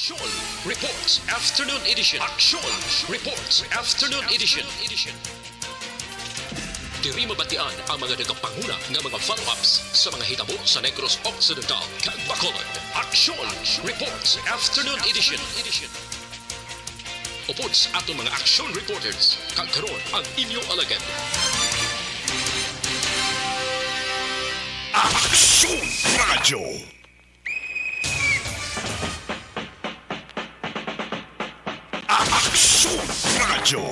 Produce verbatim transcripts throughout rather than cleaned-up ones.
Aksyon Reports Afternoon Edition. Aksyon Reports Afternoon Edition. Diri mabatian ang mga nagapanguna nga mga follow-ups sa mga hitabo sa Negros Occidental kag Bacolod. Aksyon Reports Afternoon Edition. Upod sa aton mga action reporters, kag karon ang inyo alagad. Aksyon Radyo. Aksyon Radyo.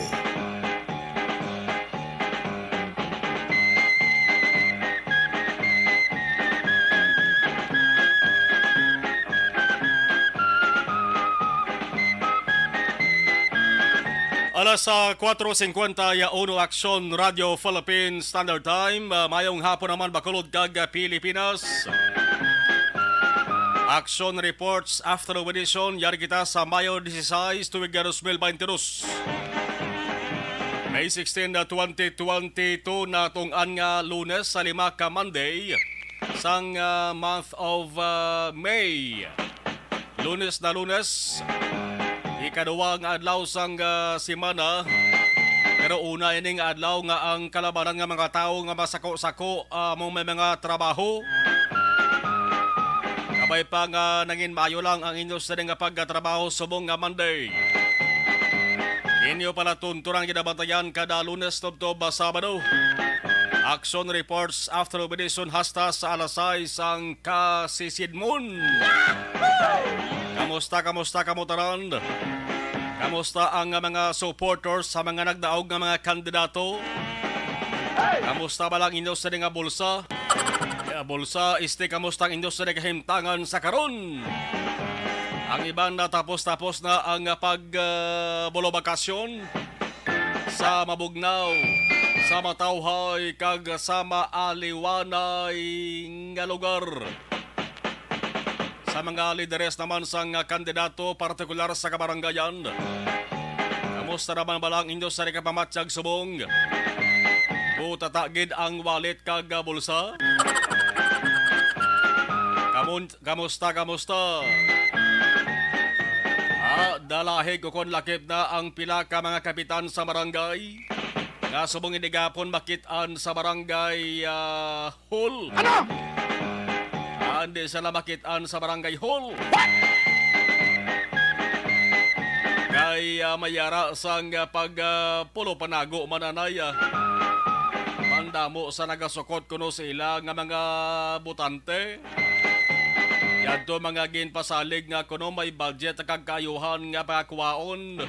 Alas sa kuwatro singkwenta ya uno, Aksyon Radio Philippines Standard Time. Ah, mayong hapon naman, Bacolod kag, ah, Pilipinas. Action Reports Afternoon Edition. Yari kita sa Mayo disisais, tuig nga dos mil baynte dos. May sixteen na twenty twenty-two, natong-an nga Lunes sa lima ka Monday sang, ah, month of, ah, May. Lunes na Lunes, ikaduha nga adlaw sang, ah, semana. Pero una ini nga adlaw nga ang kalabanan nga mga tawo nga masako-sako, ah, amo may mga trabaho. Kabay pa nga nangin maayo lang ang inyo sini nga pagkatrabaho subong nga Monday. Inyo pala tuntunan ginabantayan kada Lunes tubtob Sabado. Action reports after obligasyon hasta sa alas sais ang kasisidmon. Kamusta, kamusta kamo tanan? Kamusta ang mga supporters sa mga nagdaog nga mga kandidato? Kamusta ba lang inyo sa nga bulsa? Eh, bulsa, este, kamusta ang inyo sa kahimtangan sa karon? Ang iban natapos-tapos na ang pag, ah, bulobakasyon sa mabugnaw, sa matawhay, kag sa maaliwanay nga lugar. Sa mga lideres naman sang kandidato, partikular sa kabarangayan, kamusta naman bala ang inyo sa ikapamatyag subong? Butata gid ang wallet kag bulsa? Kamun-, kamusta, kamusta? Ah, dalahig ukon lakip na ang pila ka mga kapitan sa barangay nga subong ini gapon makit-an sa barangay, ah, hall. Ano? Ah, hindi sila makit-an sa barangay hall. What? Kay, ah, may ara sang, ah, pag, ah, pulo panago mananay, ah. Mandamo sa nagasukot kuno sa ila nga mga botante. Yadto mga ginpasalig nga kuno may budget kag kaayuhan nga pagkuhaon.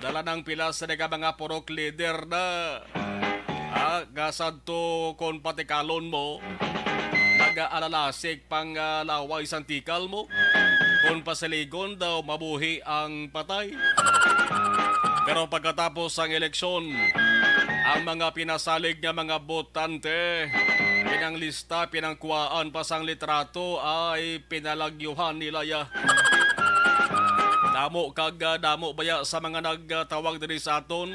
Dala nang pila sa nagka mga purok leader na, ah, nga sadto kon patikalon mo, nagaalalasik pang, ah, laway sang tikal mo. Kon pasaligon daw, mabuhi ang patay. Pero pagkatapos sang eleksyon, ang mga pinasalig nga mga botante, pinanglista, pinangkuhaan pa sang litrato ay pinalagyuhan nila ya. Damo kag, ah, damo baya sa mga nagtawag diri sa aton,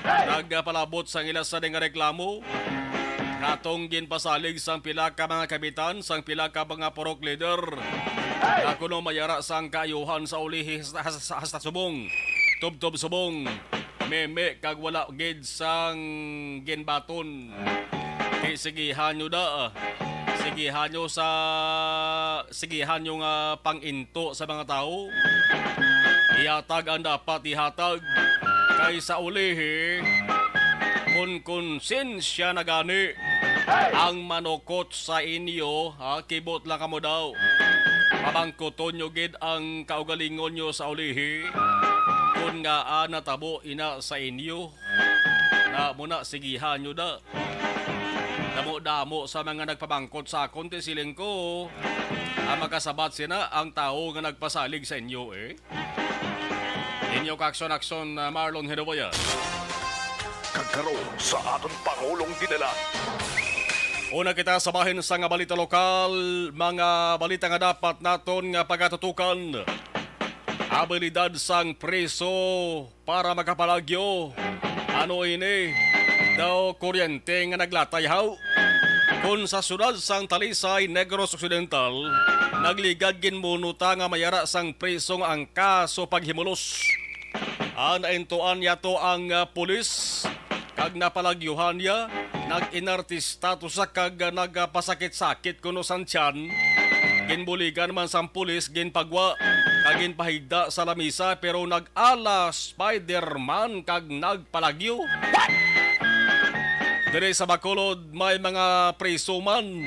nagpalabot sang ila sa nga reklamo. Natong ginpasalig sang pila ka mga kapitan, sang pila ka mga purok leader, nga kuno may ara sang kaayuhan sa ulihi hasta, hasta, hasta subong, tubtob subong, meme kag wala gid sang ginbaton. Di sigihan nyo da, sigihan nyo sa, sigihan nyo nga pang-into sa mga tawo. Ihatag ang dapat ihatag. Kay sa ulihi, kun konsensya na gani ang manukot sa inyo, ha, kibot lang kamo daw. Pabangkuton nyo gid ang kaugalingon nyo sa ulihi, kun ngaa natabo ina sa inyo. Na mo na, sigihan nyo da. Damo-damo sa mga nagpamangkot sa akon, ti siling ko, ang makasabat sina ang tawo nga nagpasalig sa inyo, eh. Inyo ka aksyon-aksyon, ah, Marlon Hidawayan. Kag karon sa aton Pangulong Dinala. Una kita sa bahin sa nga balita lokal, mga balita nga dapat naton nga pagatutukan. Abilidad sang preso para makapalagyo. Ano ini? Daw kuryente nga naglatay, haw? Kon sa siyudad sang Talisay, Negros Occidental, nagligad gin munuta nga mayara sang priso nga ang kaso paghimulos. Ah, naintuan niya to ang, ah, pulis kag napalagyuhan niya. Nag-inartista to sa kag, ah, nagpasakit-sakit kuno sang tiyan. Ginbuligan man sang pulis, ginpagwa kag ginpahigda sa lamisa, pero nag-ala Spider-Man kag nagpalagyo. Diri sa Bacolod, may mga priso man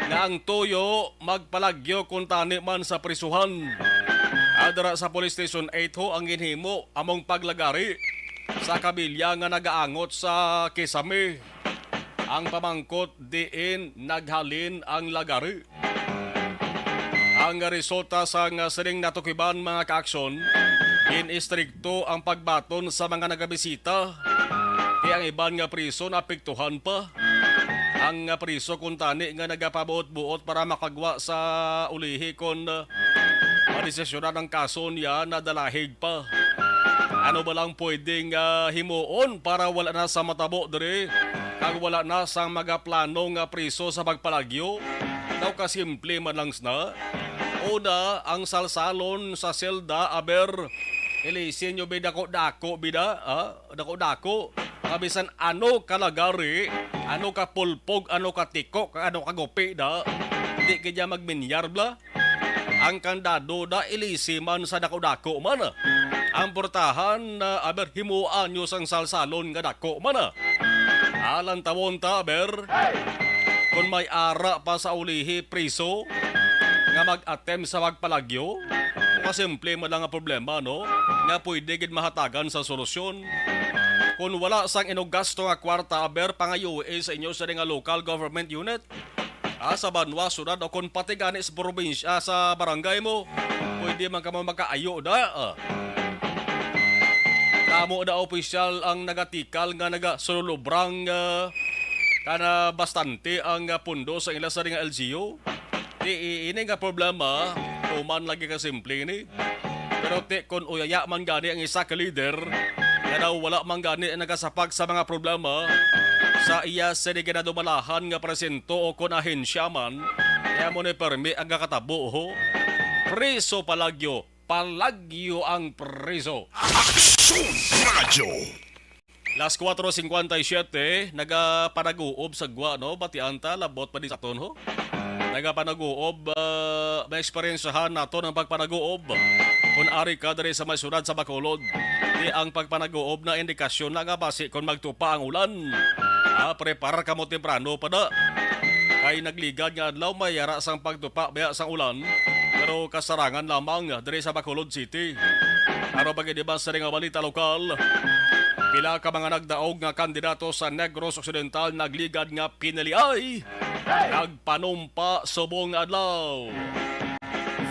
nga ang tuyo magpalagyo kuntani man sa prisuhan. Adra sa Police Station eight ho ang ginhimo among paglagari sa kabilya nga nagaangot sa kisame. Ang pamangkot diin naghalin ang lagari. Ang resulta sang sining natukiban, mga kaaksyon, gin-istrikto ang pagbaton sa mga nagabisita. Kay ang iban nga priso naapektuhan pa. Ang priso kuntani nga nagapabuot-buot para makagwa sa ulihi kon madesisyonan ang kaso niya nadalahig pa. Ano ba lang pwedeng, ah, himuon para wala na sa matabo diri? Kag wala na sang magaplano nga priso sa pagpalagyo? Daw kasimple man lang sna. Una, ang salsalon sa selda, aber, ilisin nyo bida ko dako, bida, ah, dako-dako. Nga bisan ano ka lagari, ano ka pulpog, ano ka tiko, kag ano ka gupi, da. Di kaya magminyar, bla? Ang kandado da ilisi man sa dako-dako man. Ang portahan, ah, aber, himuan nyo sang salsalon nga dako man. Alang tawon ta, aber, kung may ara pa sa ulihi priso nga mag-attempt sa pagpalagyo, kasimple man lang nga problema, no? Nga pwede gid mahatagan sa solusyon. Kung wala sang inugasto nga kwarta, aber, pangayoi sa inyo sa nga local government unit. Ah, sa banwa, syudad, o kon pati gani sa probinsya, ah, sa barangay mo, pwede man kamo makaayo da. Ah. Damo da opisyal ang nagatikal nga nagasululubrang, ah, kana bastante ang, ah, pundo sa ila sa nga L G U. Di i-, ini nga problema, tuman lagi ka simple ni. Pero ti kon uyaya man gani ang isa ka leader, nga daw wala man gani ang nagasapak sa mga problema sa iya sini ginadumalahan nga presinto o kon ahensya man, kaya mo ni permi ang kakatabo, ho. Priso palagyo, palagyo ang priso. Aksyon Radyo. Las cuatro cincuenta y siete, nagapanaguob sa gwa, no? Batian ta, labot pa din sa aton, ho? Nagapanaguob, ah, maeksperiensyahan naton ang pagpanaguob. Kung ari ka diri sa may syudad sa Bacolod, di ang pagpanaguob na indikasyon na nga basi kung magtupa ang ulan. Ah, preparar kamo temprano pa da. Kay nagligad nga adlaw, may yara sang pagtupa baya sang ulan, pero kasarangan lamang diri sa Bacolod City. Ano pa gid iban sa nga balita lokal? Pila ka mga nagdaog nga kandidato sa Negros Occidental nagligad nga piniliay, nagpanumpa subong nga adlaw.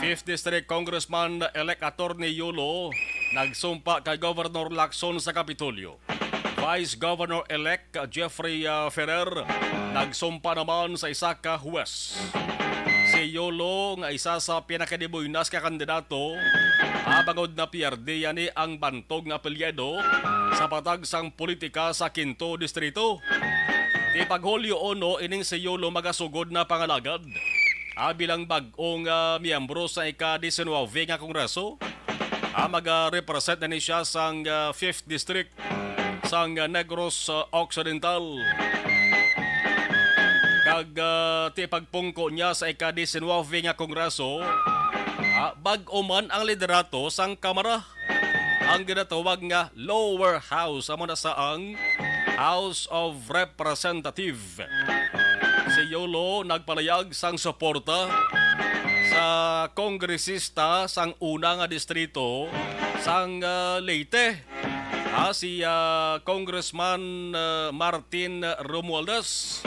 Fifth District Congressman-elect Attorney Yolo nagsumpa kay Governor Lacson sa Kapitolyo. Vice Governor-elect Jeffrey, ah, Ferrer nagsumpa naman sa isa ka huwes. Si Yolo nga isa sa pinakadibuynas ka kandidato, ah, bangod na pierde yani ang bantog nga apelyido sa patag sang politika sa Quinto Distrito. Ti pag Hulyo uno ining si Yolo magasugod na pangalagad, ah, bilang bag-ong, ah, miyembro sa ika-diecinuebe nga Kongreso. Ah, maga-represent na ni siya sang, ah, Fifth District sang, ah, Negros, ah, Occidental. Kag, ah, ti pagpungko niya sa ika-diecinuebe nga Kongreso, ah, bag-o man ang liderato sang Kamara, ang ginatawag nga Lower House, amo na sa ang House of Representative. Si Yolo nagpalayag sang suporta sa kongresista sang una nga distrito sang, ah, Leyte, ah, si, ah, Congressman, ah, Martin Romualdez,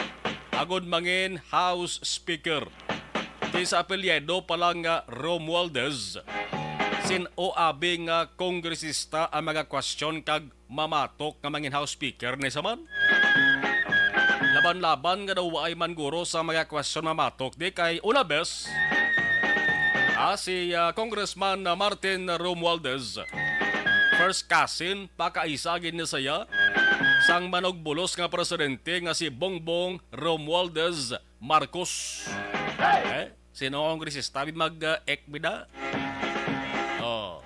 agud mangin House Speaker. Ti sa apelyido pa lang nga Romualdez, sin-o abi nga kongresista ang mga kwestiyon kag mamatok nga mangin House Speaker ni sa man? Laban-laban nga daw waay man guro sa mga kwestiyon mamatok, di kay una bes, ah, si, ah, Congressman, ah, Martin Romualdez, first cousin, pakaisa gid ni saya, sang manugbulos nga presidente nga si Bongbong Romualdez Marcos. Eh, sino ang kongresista? Bi mag, ah, ek bida? Oh.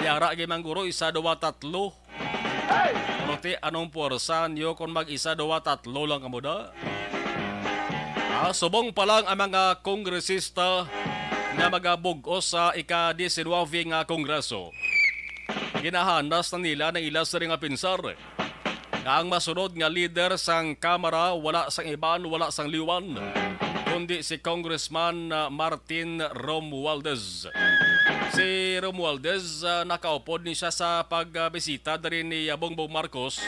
Yara gid man guro, isa, duwa, tatlo. Pero ti, anong puwersa niyo kung mag-isa, duwa, tatlo lang kamo da? Ah, subong pa lang ang mga kongresista nga magabug-os sa ika-diecinuebe nga kongreso, ginahanas na nila ang ila sini nga pinsar. Nga ang masunod nga lider sang Kamara wala sang iban, wala sang liwan, kundi si Congressman, ah, Martin Romualdez. Si Romualdez, ah, nakaupod ni siya sa pagbisita diri ni, ah, Bongbong Marcos.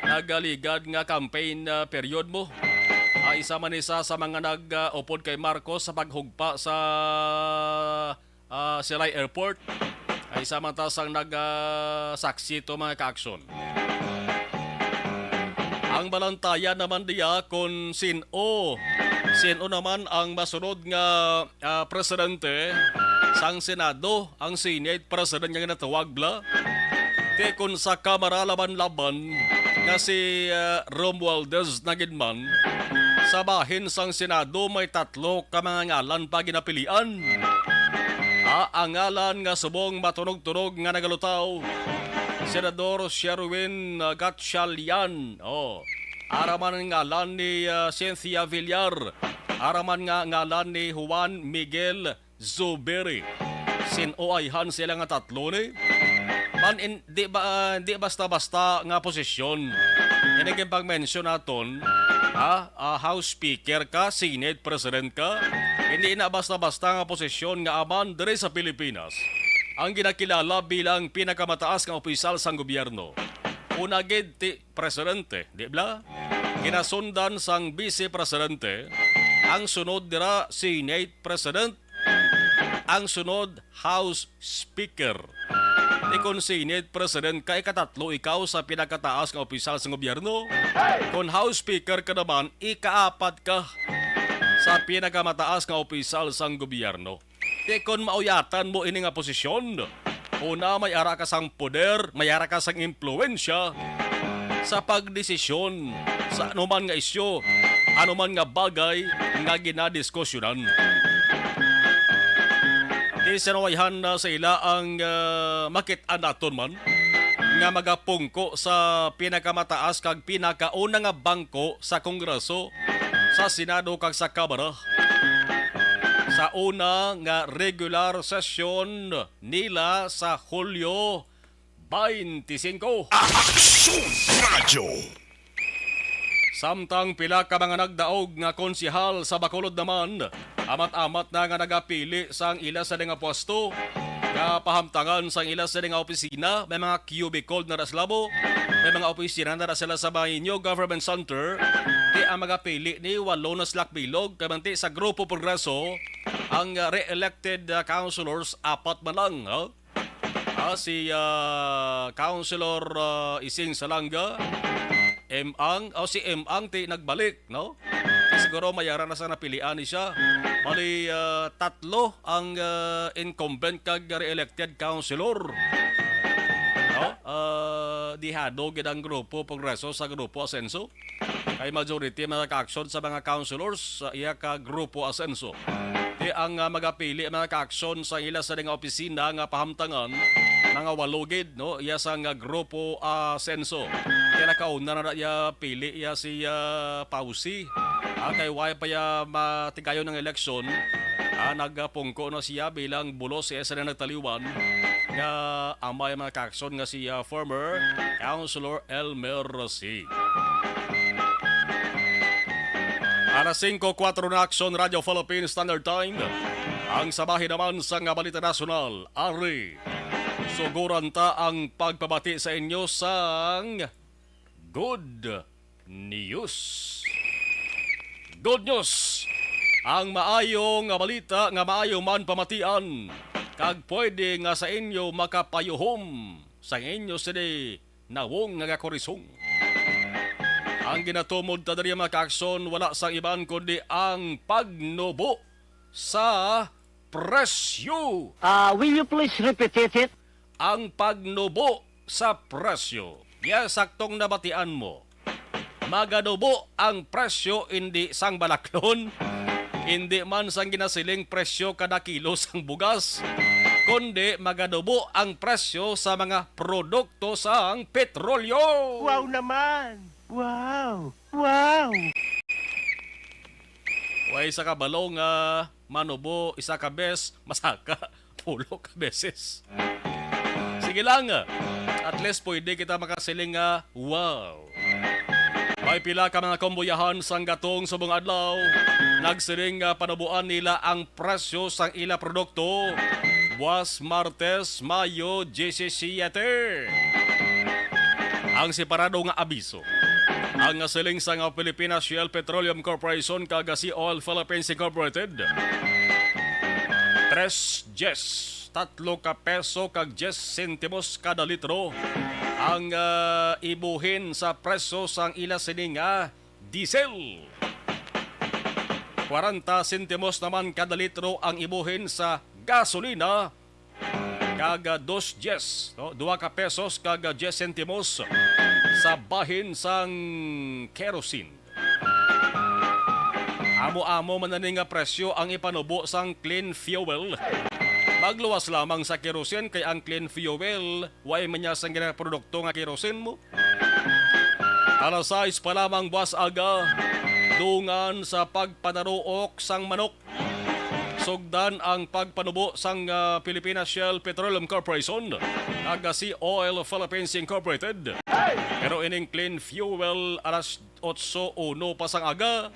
Nagaligad nga campaign, ah, period mo. Ah, isa man ni sa, sa mga nag, ah, upod kay Marcos sa paghugpa sa ah, Silay Airport. Ay, isa man ta sang nag, ah, saksi to, mga kaaksyon. Ang balantayan naman diya kung sin-o, sin-o naman ang masunod nga, ah, presidente sang Senado, ang Senate President nga ginatawag bla. Ti kung sa Kamara laban-laban nga si, ah, Romualdez na gid man, sa bahin sang Senado may tatlo ka mga ngalan pa ginapilian. Ah, ang ngalan nga subong matunog-tunog nga nagalutaw, Senador Sherwin, ah, Gatchalian. Oh. Ara man ang ngalan ni, ah, Cynthia Villar. Ara man nga ngalan ni Juan Miguel Zubiri. Sin-o ayhan sila nga tatlo ni? Man in, di ba, di basta-basta nga posisyon. Ini gid pag-mention naton, ha? Ah, House Speaker ka, Senate President ka, hindi na basta-basta nga posisyon nga aman diri sa Pilipinas ang ginakilala bilang pinakamataas nga opisyal sang gobyerno. Una gid ti Presidente, di bla? Ginasundan sang Vice Presidente, ang sunod dira Senate President, ang sunod House Speaker. Ti kon Senate President ka, ikatatlo ikaw sa pinakataas nga opisyal sa gobyerno. Kon House Speaker ka naman, ikaapat ka sa pinakamataas nga opisyal sang gobyerno. Ti kon mauyatan mo ini nga posisyon, una, may ara ka sang poder, may ara ka sang impluwensya sa pagdesisyon sa anuman nga isyu, anuman nga bagay nga ginadiskusyonan. Ti sinawayhan na sa ila ang, ah, makit-an naton man nga magapungko sa pinakamataas kag pinakauna nga bangko sa Kongreso, sa Senado kag sa Kamara sa una nga regular session nila sa Hulyo twenty-five. Aksyon Radyo. Samtang pila ka mga nagdaog nga konsehal sa Bacolod naman, amat-amat na nga nagapili sang ila sa nga pwesto nga pahamtangan sang ila sa nga opisina. May mga cubicle na ra sila mo. May mga opisina na ra sila sa may New Government Center. Di ang magapili ni walo na sila bilog, kay manti sa Grupo Progreso, ang, ah, re-elected, ah, councilors, apat man lang, ha? Ah, si, ah, Councilor, ah, Ising Salanga, Emang, o si Emang ti nagbalik, no? Siguro may ara na sa napilian ni siya. Bali, ah, tatlo ang, ah, incumbent kag re-elected councilor. No? Ah, dihado gid ang Grupo Progreso sa Grupo Asenso. Kay majority mga ka-aksyon sa mga councilors sa iya ka Grupo Asenso. Ti ang, ah, magapili mga ka-aksyon sa ila sa nga opisina nga pahamtangan, mga walo gid, no, iya sa nga Grupo Asenso. Kaya nakauna na iya pili iya si, ah, Pausi. Ah, kay way pa iya matigayon ang eleksyon, ah, nagapungko na siya bilang bulos sa isa na nagtaliwan nga amay mga ka-aksyon nga si, ah, former Councilor Elmer C. Alas singko kuwatro na, Aksyon Radyo Philippine Standard Time. Ang sabahin naman sa nga balita nasyonal, ari. Suguran ta ang pagpabati sa inyo sang good news. Good news! Ang maayo nga balita nga maayo man pamatian, kag pwede nga sa inyo makapayuhom sa inyo sini nawong nga kakurisong. Ang ginatumod ta diri, mga kaaksyon, wala sang iban kundi ang pagnubo sa presyo. Ah, will you please repeat it? Ang pagnubo sa presyo. Yes, saktong nabatian mo. Maganubo ang presyo, indi sang balaklon, indi man sang ginasiling presyo kada kilo sang bugas, kundi maganubo ang presyo sa mga produkto sang petrolyo. Wow naman! Wow! Wow! Way sa kabalo nga manubo isa ka bes, masaka pulo ka beses. Sige lang, at least pwede kita makasiling nga, "Wow." May pila ka mga kumbuyahan sang gatong subong adlaw nagsiling nga panuboan nila ang presyo sang ila produkto buwas Martes, Mayo disisiete. Ang separado nga abiso, ang siling sang Philippine Shell Petroleum Corporation kag C O L Philippines Incorporated, tres dyes, tatlo ka peso kag dyes sentimos kada litro ang, ah, ibuhin sa presyo sang ila sini nga diesel. Kwarenta sentimos naman kada litro ang ibuhin sa gasolina, kag, ah, dos dyes, no? Dua ka pesos kag, ah, dyes sentimos sa bahin sang kerosene. Amo-amo man na ni nga presyo ang ipanubo sang clean fuel. Magluwas lamang sa kerosene, kay ang clean fuel, way man niya sang ginaprodukto nga kerosene mo. Alas sais pa lamang buwas aga, dungan sa pagpanaruok sang manok. Sugdan ang pagpanubo sang, ah, Philippine Shell Petroleum Corporation kag C O L Philippines Incorporated. Pero ining clean fuel alas otso uno pa sang aga,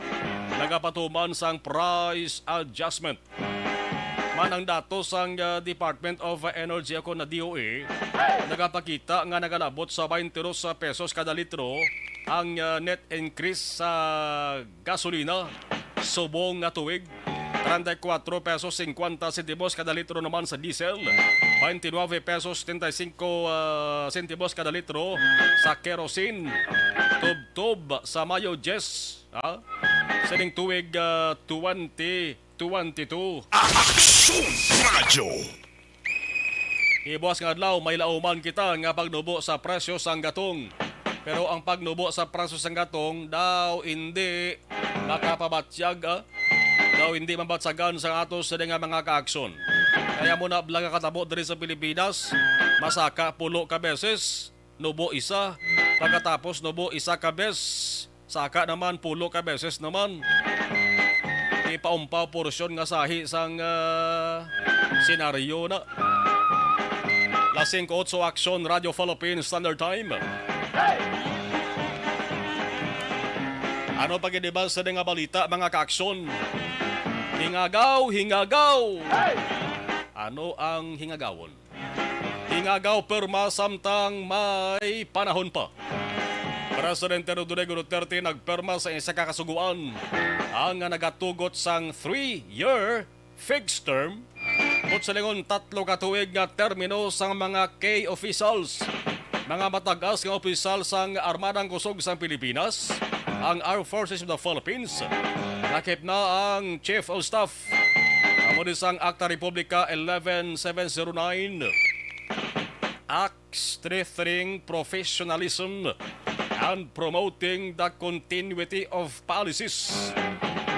nagapatuman sang price adjustment. Man ang datos sang, ah, Department of Energy, ako na D O E, nagapakita nga nagalabot sa twenty-two pesos kada litro ang, ah, net increase sa gasolina subong nga tuig. Treinta y cuatro pesos cincuenta sentimos kada litro naman sa diesel, twenty-nine pesos setenta y cinco, ah, sentimos kada litro sa kerosene. Tubtob sa Mayo dyes, ah, sining tuig, ah, twenty twenty-two. Aksyon Radio. Ibuwas nga adlaw, may lauman kita nga pagnubo sa presyo sang gatong. Pero ang pagnubo sa presyo sang gatong daw hindi makapabatyag, ah, daw hindi mabatyagan sa ato sini nga mga kaaksyon. Kaya mo na bala nga katabo diri sa Pilipinas, masaka pulo ka beses, nubo isa, pagkatapos nubo isa ka bes, saka naman pulo ka beses naman. Ipaumpaw porsyon nga sahi sang, ah, senaryo na. Las singko otso, Aksyon Radio Philippine Standard Time. Ano pa gid ba sa nga balita, mga kaaksyon? Hingagaw, hingagaw! Ano ang hingagawon? Hingagaw pirma samtang may panahon pa. Presidente Rodrigo Duterte nagpirma sa isa ka kasugoan ang nagatugot sang three-year fixed term, kung sa lingon tatlo ka tuig nga termino sang mga key officials, mga matag-as nga opisyal sang Armadang Kusog sang Pilipinas, ang Armed Forces of the Philippines, lakip na ang Chief of Staff. Amo ni sang Acta Republica eleven seven zero nine, Act Strengthening Professionalism and Promoting the Continuity of Policies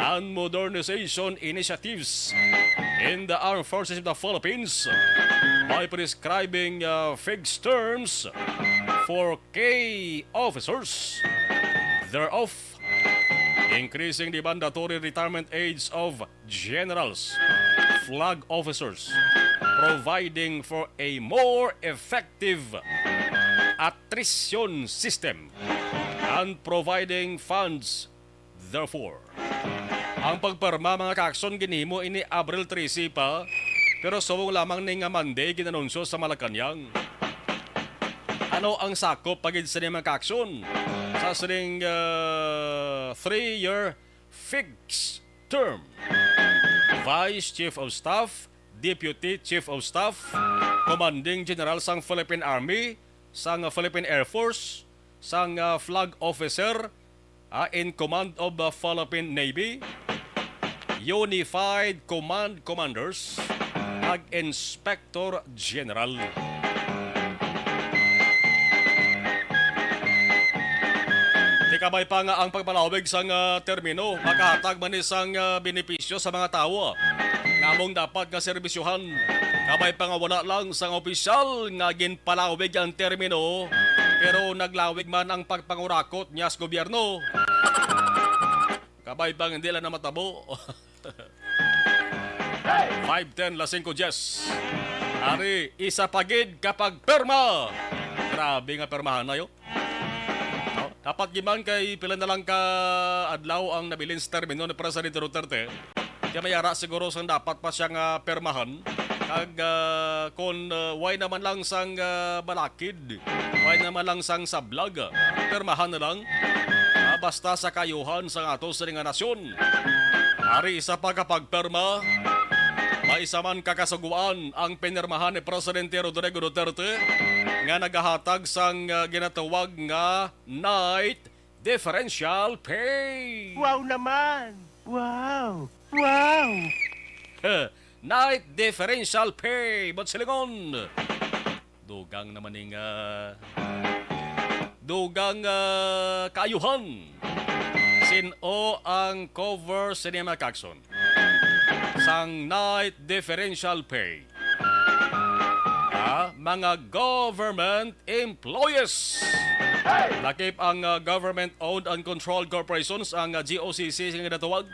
and Modernization Initiatives in the Armed Forces of the Philippines by prescribing, uh, fixed terms for key officers thereof, increasing the mandatory retirement age of generals, flag officers, providing for a more effective attrition system, and providing funds therefore. Ang pagpirma, mga kaaksyon, ginhimo ini Abril trese pa, pero subong lamang ni nga Monday ginanunsyo sa Malacañang. Ano ang sakop pa gid sini, mga kaaksyon, sa sining, ah, three-year fixed term? Vice Chief of Staff, Deputy Chief of Staff, Commanding General sang Philippine Army, sang Philippine Air Force, sang, ah, Flag Officer, ah, in command of the Philippine Navy, Unified Command Commanders, kag Inspector General. Kabay pa nga ang pagpalawig sang, ah, termino makahatag man ni sang, ah, benepisyo sa mga tawo nga among dapat nga serbisyohan. Kabay pa nga wala lang sang opisyal nga ginpalawig ang termino, pero naglawig man ang pagpangurakot niya sa gobyerno. Kabay pa nga hindi lang na matabo. Five ten, las singko diyes. Ari, isa pa gid ka pagpirma. Grabe nga pirmahan na, yo. No? Dapat gid man kay pila na lang ka adlaw ang nabilin sa termino ni Presidente Duterte. Kaya may ara siguro sang dapat pa siya nga pirmahan. Kag, ah, kung, ah, way naman lang sang, ah, balakid, way naman lang sang sablag, pirmahan na lang. Ah, basta sa kaayuhan sang ato sini nga nasyon. Ari isa pa ka pagpirma, may isa man ka kasugoan ang pinirmahan ni Presidente Rodrigo Duterte nga nagahatag sang, ah, ginatawag nga night differential pay. Wow naman! Wow! Wow! Night differential pay, but silingon. Dugang naman ning, ah, dugang, ah, kaayuhan. Sin-o ang cover cinema Kakson sang night differential pay? Ah, mga government employees. Lakip ang, ah, government-owned and controlled corporations, ang, ah, G O C C nga ginatawag.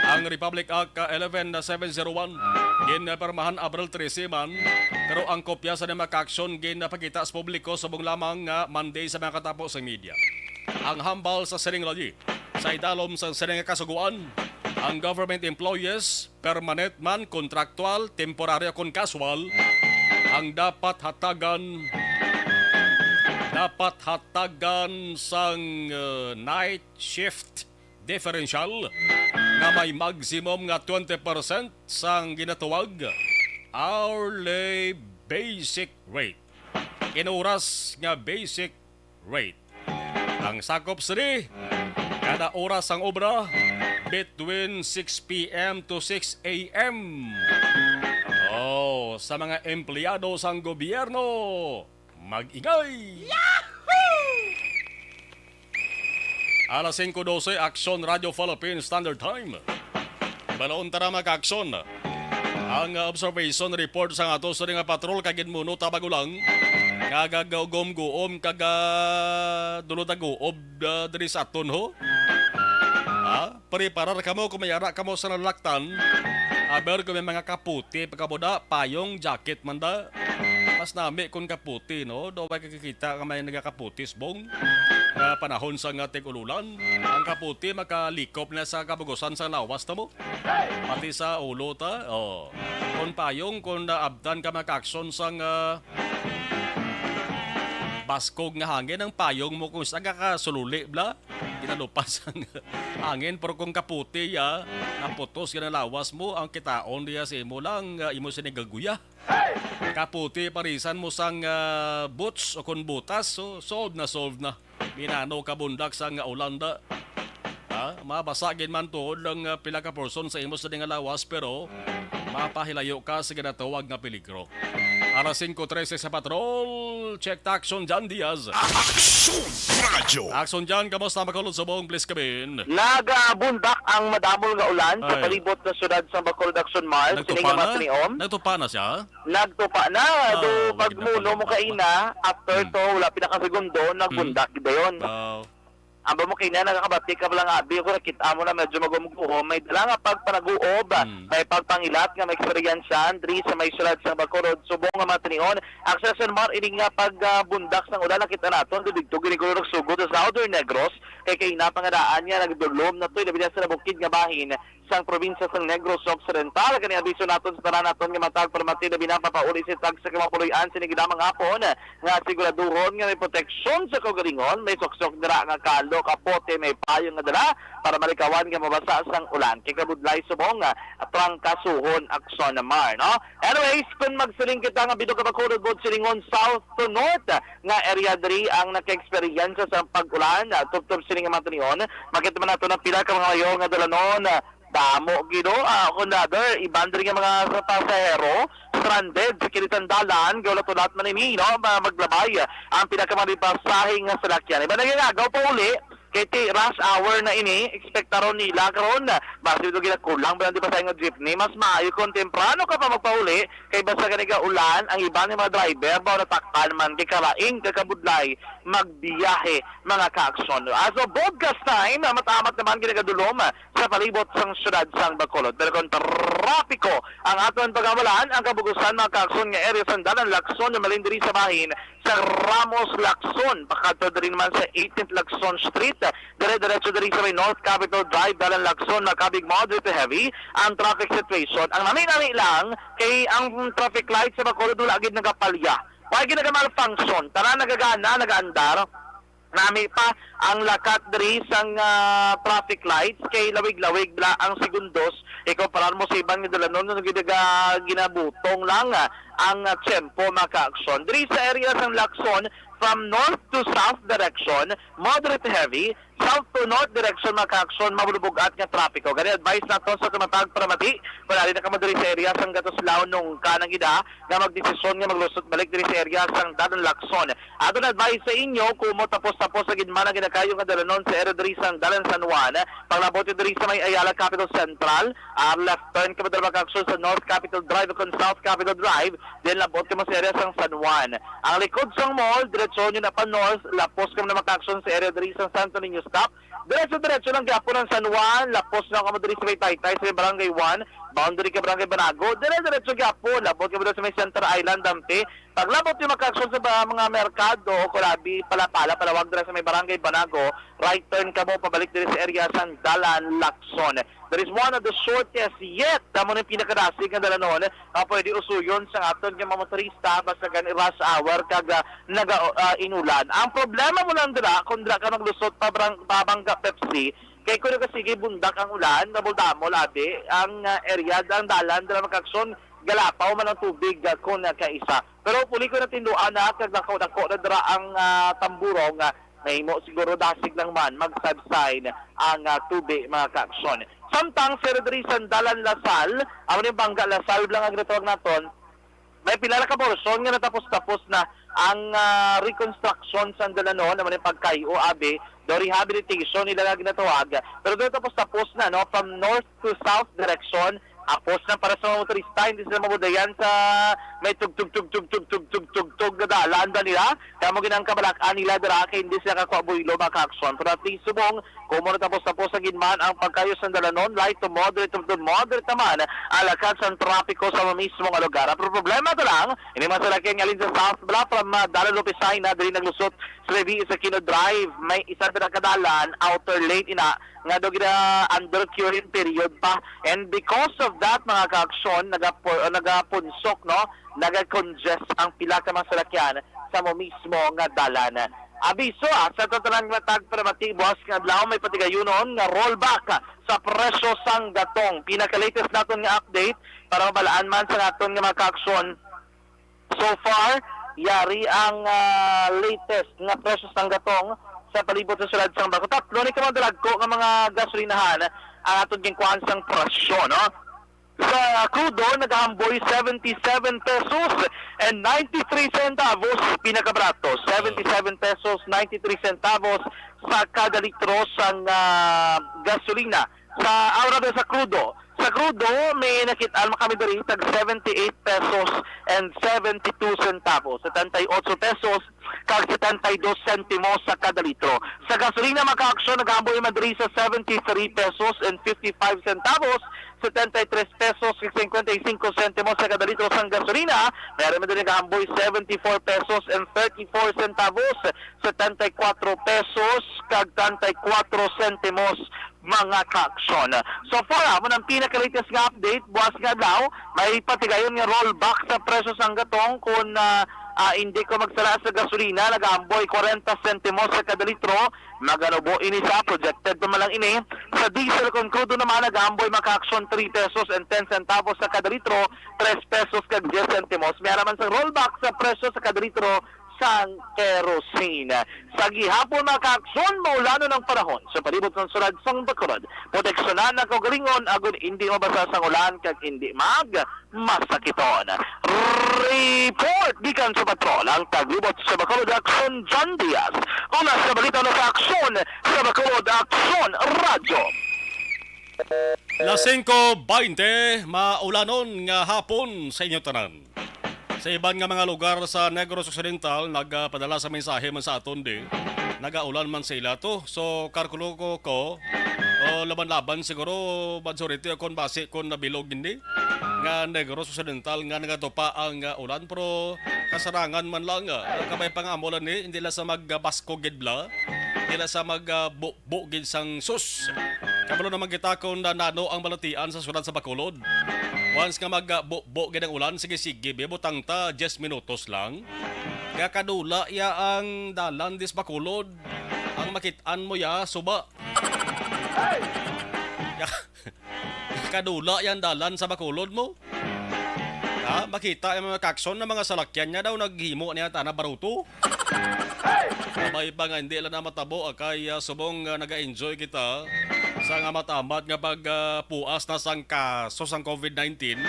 Ang Republic Act, ah, eleven seven zero one, ginpirmahan Abril trese man, pero ang kopya sa mga aksyon ginapakita sa publiko subong lamang nga Monday sa mga katapo sa media. Ang hambal sa sining layi, sa idalom sa sining kasugoan, ang government employees, permanent man, kontraktual, temporaryo kon casual, ang dapat hatagan, dapat hatagan sang, uh, night shift differential nga may maximum nga twenty percent sang ginatawag hourly basic rate. Kinoras nga basic rate. Ang sakop sini, kada oras sang obra, between six P M to six A M. Oh, sa mga empleyado sang gobyerno, mag-ingay! Alas singko dose, Aksyon Radio Philippine Standard Time. Balaon ta na, mga ka-aksyon. Ang, uh, observation report sa ato sa nga patrol kay ginmuno ta bago lang nga gagaugom-guom kag, uh, dulod-aguob, uh, diri sa aton, ho. Ha? Preparar kamo kung may ara kamo sa nalaktan. Aber kung may mga kaputi, pagkabuda, payong, jacket man da. Mas nami kung kaputi, no? Do ba kakikita nga may nagakaputi, subong? Nga panahon sa nga tig-ululan, ang kaputi makalikop na sa kabugusan sa lawas ta mo. Pati sa ulo ta, oh. Kung payong, kung naabtan ka, mga ka-aksyon, sang, ah, baskog nga hangin ang payong mo, kung sa ka kasululi, bla, ginalupas ang hangin, pero kung kaputi, ya, naputos ka na lawas mo, ang kitaon diya sa imo lang, ah, imo sinigaguya. Kaputi, parisan mo sang, ah, boots o kung butas, so, solved na, solved na. Minano ka bundak sa nga Olanda. Ha? Mabasa gid man tuod lang, ah, pila ka porson sa imo sa nga lawas, pero mapahilayo ka sa ginatawag nga peligro. Alas singko trese sa patrol, check ta, Aksyon Jan Diaz. Aksyon Radio. Aksyon Jan, kamusta, makulod subong, please come in. Nagabundak ang madamol nga ulan sa Ay. palibot sa syudad sa Bacolod, Aksyon Mar, Nagtupa sining na? mga tiniom. Nagtupa na siya? Nagtupa na. Ah, Do, wag pag na muno pala mo kaina, after Hmm. to, wala pinakasegundo, nagbundak Hmm. dayon. Wow. Amba mo kaina, nakakabati ka lang, abi, kung nakita mo na medyo magumuguho, may dala nga pagpanaguob, Hmm. may pagpangilat nga may eksperyensya, diri sa may syudad sa Bacolod, subong nga mga tinion. Aksyon Mar, ini nga pag, ah, bundak sang ulan, nakita naton, didto, ginigulo nagsugod sa Southern Negros, kay kaina pangadaan nga nagdulom na to, labi na sa bukid nga bahin, sang probinsya sang Negros Occidental. Kani abiso naton sa tanan naton nga matag palamati, labi na papauli sa tag sa kamapuluy-an sini gid lamang hapon nga siguraduhon nga may proteksyon sa kaugalingon, may suksok dira nga kalo, kapote, may payong nga dala para malikawan nga mabasa sang ulan. Kay kabudlay subong nga trangkasuhon, Aksyon Mar, no? Anyways, kung magsiling kita nga bidog ka Bacolod, buot silingon south to north nga area diri ang naka-eksperyensya sa pag-ulan, ah, tubtob sini nga mga tinion, makita man nato na pila ka mga mayor nga dalanon, ah, damo gid, oh, ah, kung rather, iban diri nga mga pasahero, stranded sa kini sang dalan, gaulat-ulat man ini, no, ma-, maglabay ang pinakamalipasahing nga salakyan. Iban na nga agaw pa uli, Kay ti rush hour na ini, ekspektaron nila karon. Basi ito ginakulang ba lang di pa sa inyo jeepney? Mas maayo kung temprano ka pa magpauli, kay basta gani ka ulan, ang iban nga mga driver, mao natakpan man, kay kalaing, kay kabudlay, magbiyahe, mga kaaksyon. As of broadcast time, matamat naman ginagadulom sa palibot sang siyudad sang Bacolod. Pero kung trapiko ang aton pagamalan, ang kabugusan, mga kaaksyon, nga area sang Dalan Lacson, nga malin diri sa bahin sa Ramos Lacson, pakadto diri naman sa eighteenth Lacson Street, dire-diretso diri sa may North Capitol Drive, Dalan Lacson, makabig moderate to heavy ang traffic situation. Ang nami-nami lang kay ang traffic light sa Bacolod wala gid nagapalya. Wala gid nagamalfunction. Tanan nagagana, nagaandar. Nami pa ang lakat diri sang, ah, traffic lights kay lawig-lawig bala ang segundos. Ikumparar mo sa iban nga dalanon nga ginaga-, ginabutong lang, ah, ang, ah, tiyempo, mga kaaksyon. Diri sa area sang Lacson, from north to south direction, moderate to heavy, south to north direction, mga kaaksyon, mabulubog-at nga trapiko. Gani advice naton sa tumatag para mati, kung ari na kamo diri sa area sang Gatuslao, nung kanang ida nga magdesisyon nga maglusot balik diri sa area sang Dalan Lacson. Aton advice sa inyo, kumo tapos-tapos sa gid man ang ginakayo nga dalanon sa area diri sang Dalan San Juan. Panglabot diri sa may Ayala Capitol Central, ah, left turn ka madala makaaksyon sa North Capitol Drive kung South Capitol Drive, then labot ka mo sa area sang San Juan. Ang likod sang mall, diretso nyo na pa north, lapos ka mo na makaaksyon sa area diri sa Santo Niño Stop. Diretso-diretso lang gyapon ang San Juan, lapos na ka mo diri sa may Taytay, sa may Barangay one, boundary ka Barangay Banago, dire-diretso gyapon, labot ka mo diri sa may Center Island, Dampi, Paglabot yung makaaksyon sa ba-, mga merkado o kulabi, Palapala, Palawag, dira sa may Barangay Banago, right turn kamo pabalik diri sa area sang Dalan Lacson. There is one of the shortest yet, amo ni pinakadasig nga dalanon nga pwede usuyon sa aton nga mga motorista basta gani rush hour kag, ah, naga, ah, inulan. Ang problema mo lang dira kung dira ka maglusot pa barang-, pabangga Pepsi, kay kuno ka sige bundak ang ulan, dabol-damol abi ang, ah, area, ang dalan dira makaaksyon, galapaw man ang tubig, ah, kun, ah, kaisa. Pero puli ko natinduan na kag dako-dako na dira ang, ah, tamburong, ah, mahimo siguro dasig lang man mag-subside ang, ah, tubig, mga kaaksyon. Samtang sa diri sa Dalan Lasal, amo ni bangga Lasal lang ang ginatawag naton, may pila ra ka porsyon nga natapos-tapos na ang, ah, reconstruction sa dalanon, amo ni pagkayo abi, do rehabilitation nila nga ginatawag. Pero do tapos-tapos na, no, from north to south direction, apos na para sa mga motorista, hindi sila mabudayan sa may tugtog, tugtog, tugtog, tugtog, tugtog, nga dalan ba nila? Kamo ginang kabalak-an nila dira kay hindi sila kakuha buylo, mga kaaksyon. Pero at least subong, kung mo natapos-tapos sa ginman ang pagkayo sa dalanon, light to moderate to moderate naman ang lakat sa trapiko sa mismo nga lugar. Pero problema to lang, ini mga salakyan nga alin sa South Bala from, ah, Dalan Lopez na diri naglusot sa Levi sa Kino Drive, may isa na kadalan, outer lane ina, nga daw gina under curing period pa. And because of that, mga kaaksyon, nagapo-, nagapunsok, no? Nagacongest ang pila ka mga salakyan sa mo mismo nga dalan. Abiso, ah, sa tanan nga tagparamati, buwas nga adlaw may patigayunon nga rollback sa presyo sang gatong. Pinaka-latest naton nga update para mabalaan man sa naton nga mga kaaksyon. So far, yari ang, ah, latest nga presyo sang gatong sa palibot sa siyudad sang Bacolod. Tatlo ni ka mga dalagko nga mga gasolinahan ang aton ginkuhaan sang presyo, no? Sa krudo, nagahamboy seventy-seven pesos and ninety-three centavos, pinakabarato, seventy-seven pesos, ninety-three centavos sa kada litro sang, ah, gasolina. Sa, ah, rather, sa krudo, sa krudo, may nakit-an man kami diri tag seventy-eight pesos and seventy-two centavos, setenta y ocho pesos kag setenta y dos sentimos sa kada litro. Sa gasolina, mga kaaksyon, nagahamboy man diri sa seventy-three pesos and fifty-five centavos, setenta y tres pesos kag cincuenta y cinco sentimos sa kada litro sang gasolina. Meron man diri nagahamboy seventy-four pesos and thirty-four centavos, setenta y cuatro pesos kag treinta y cuatro sentimos, mga kaaksyon. So far, amo nang pinaka-latest nga update, buwas nga adlaw, may patigayon nga rollback sa presyo sang gatong. Kung, ah, ah, hindi ko magsala sa gasolina, nagaamboy kwarenta sentimos sa kada litro. Maganubo ini sa projected naman lang ini. Sa diesel kung krudo naman, nagaamboy, mga kaaksyon, three pesos and ten centavos sa kada litro, tres pesos kag diyes sentimos. May naman sa rollback sa presyo sa kada litro sang kerosene. Sa gihapon, mga kaaksyon, maulanon ang panahon sa palibot sang siyudad sang Bacolod. Proteksyonan ang kaugalingon agon indi mabasa sang ulan kag indi mag masakiton. Report Gikan sa patrol ang taglibot sa Bacolod, Aksyon John Diaz. Una sa balita na sa Aksyon sa Bacolod, Aksyon Radyo. Las singko baynte, maulanon nga hapon sa inyo tanan. Sa iban nga mga lugar sa Negros Occidental, nagapadala sa mensahe man sa aton di, nagaulan man sa ila to. So, kalkulo ko, ko, o laban-laban siguro, majority o kon basi kon nabilog hindi nga Negros Occidental nga nagatupa ang, ah, ulan, pero kasarangan man lang, ah, kabay pa nga amo lang ni, hindi lang sa magbaskog gid bala, hindi lang sa mag, ah, bu-, bu gid sang sus. Kabalo naman kita kung na-, nano ang balatian sa syudad sa Bacolod. Once nga mag, ah, bu-, bu gid ang ulan, sige-sige, be, butang ta, diyes minutos lang. Nga kadula ya ang dalan dis Bacolod. Ang makit-an mo ya, suba. Ya, kadula ya ang dalan sa Bacolod mo. Ha? Makita ang mga kakson ng mga salakyan niya daw, naghimo niya tana baruto. May pa nga hindi lang na matabo, ah, kay, ah, subong, ah, naga-enjoy kita sa nga matamat nga pag, ah, puas na sang kaso sang covid nineteen.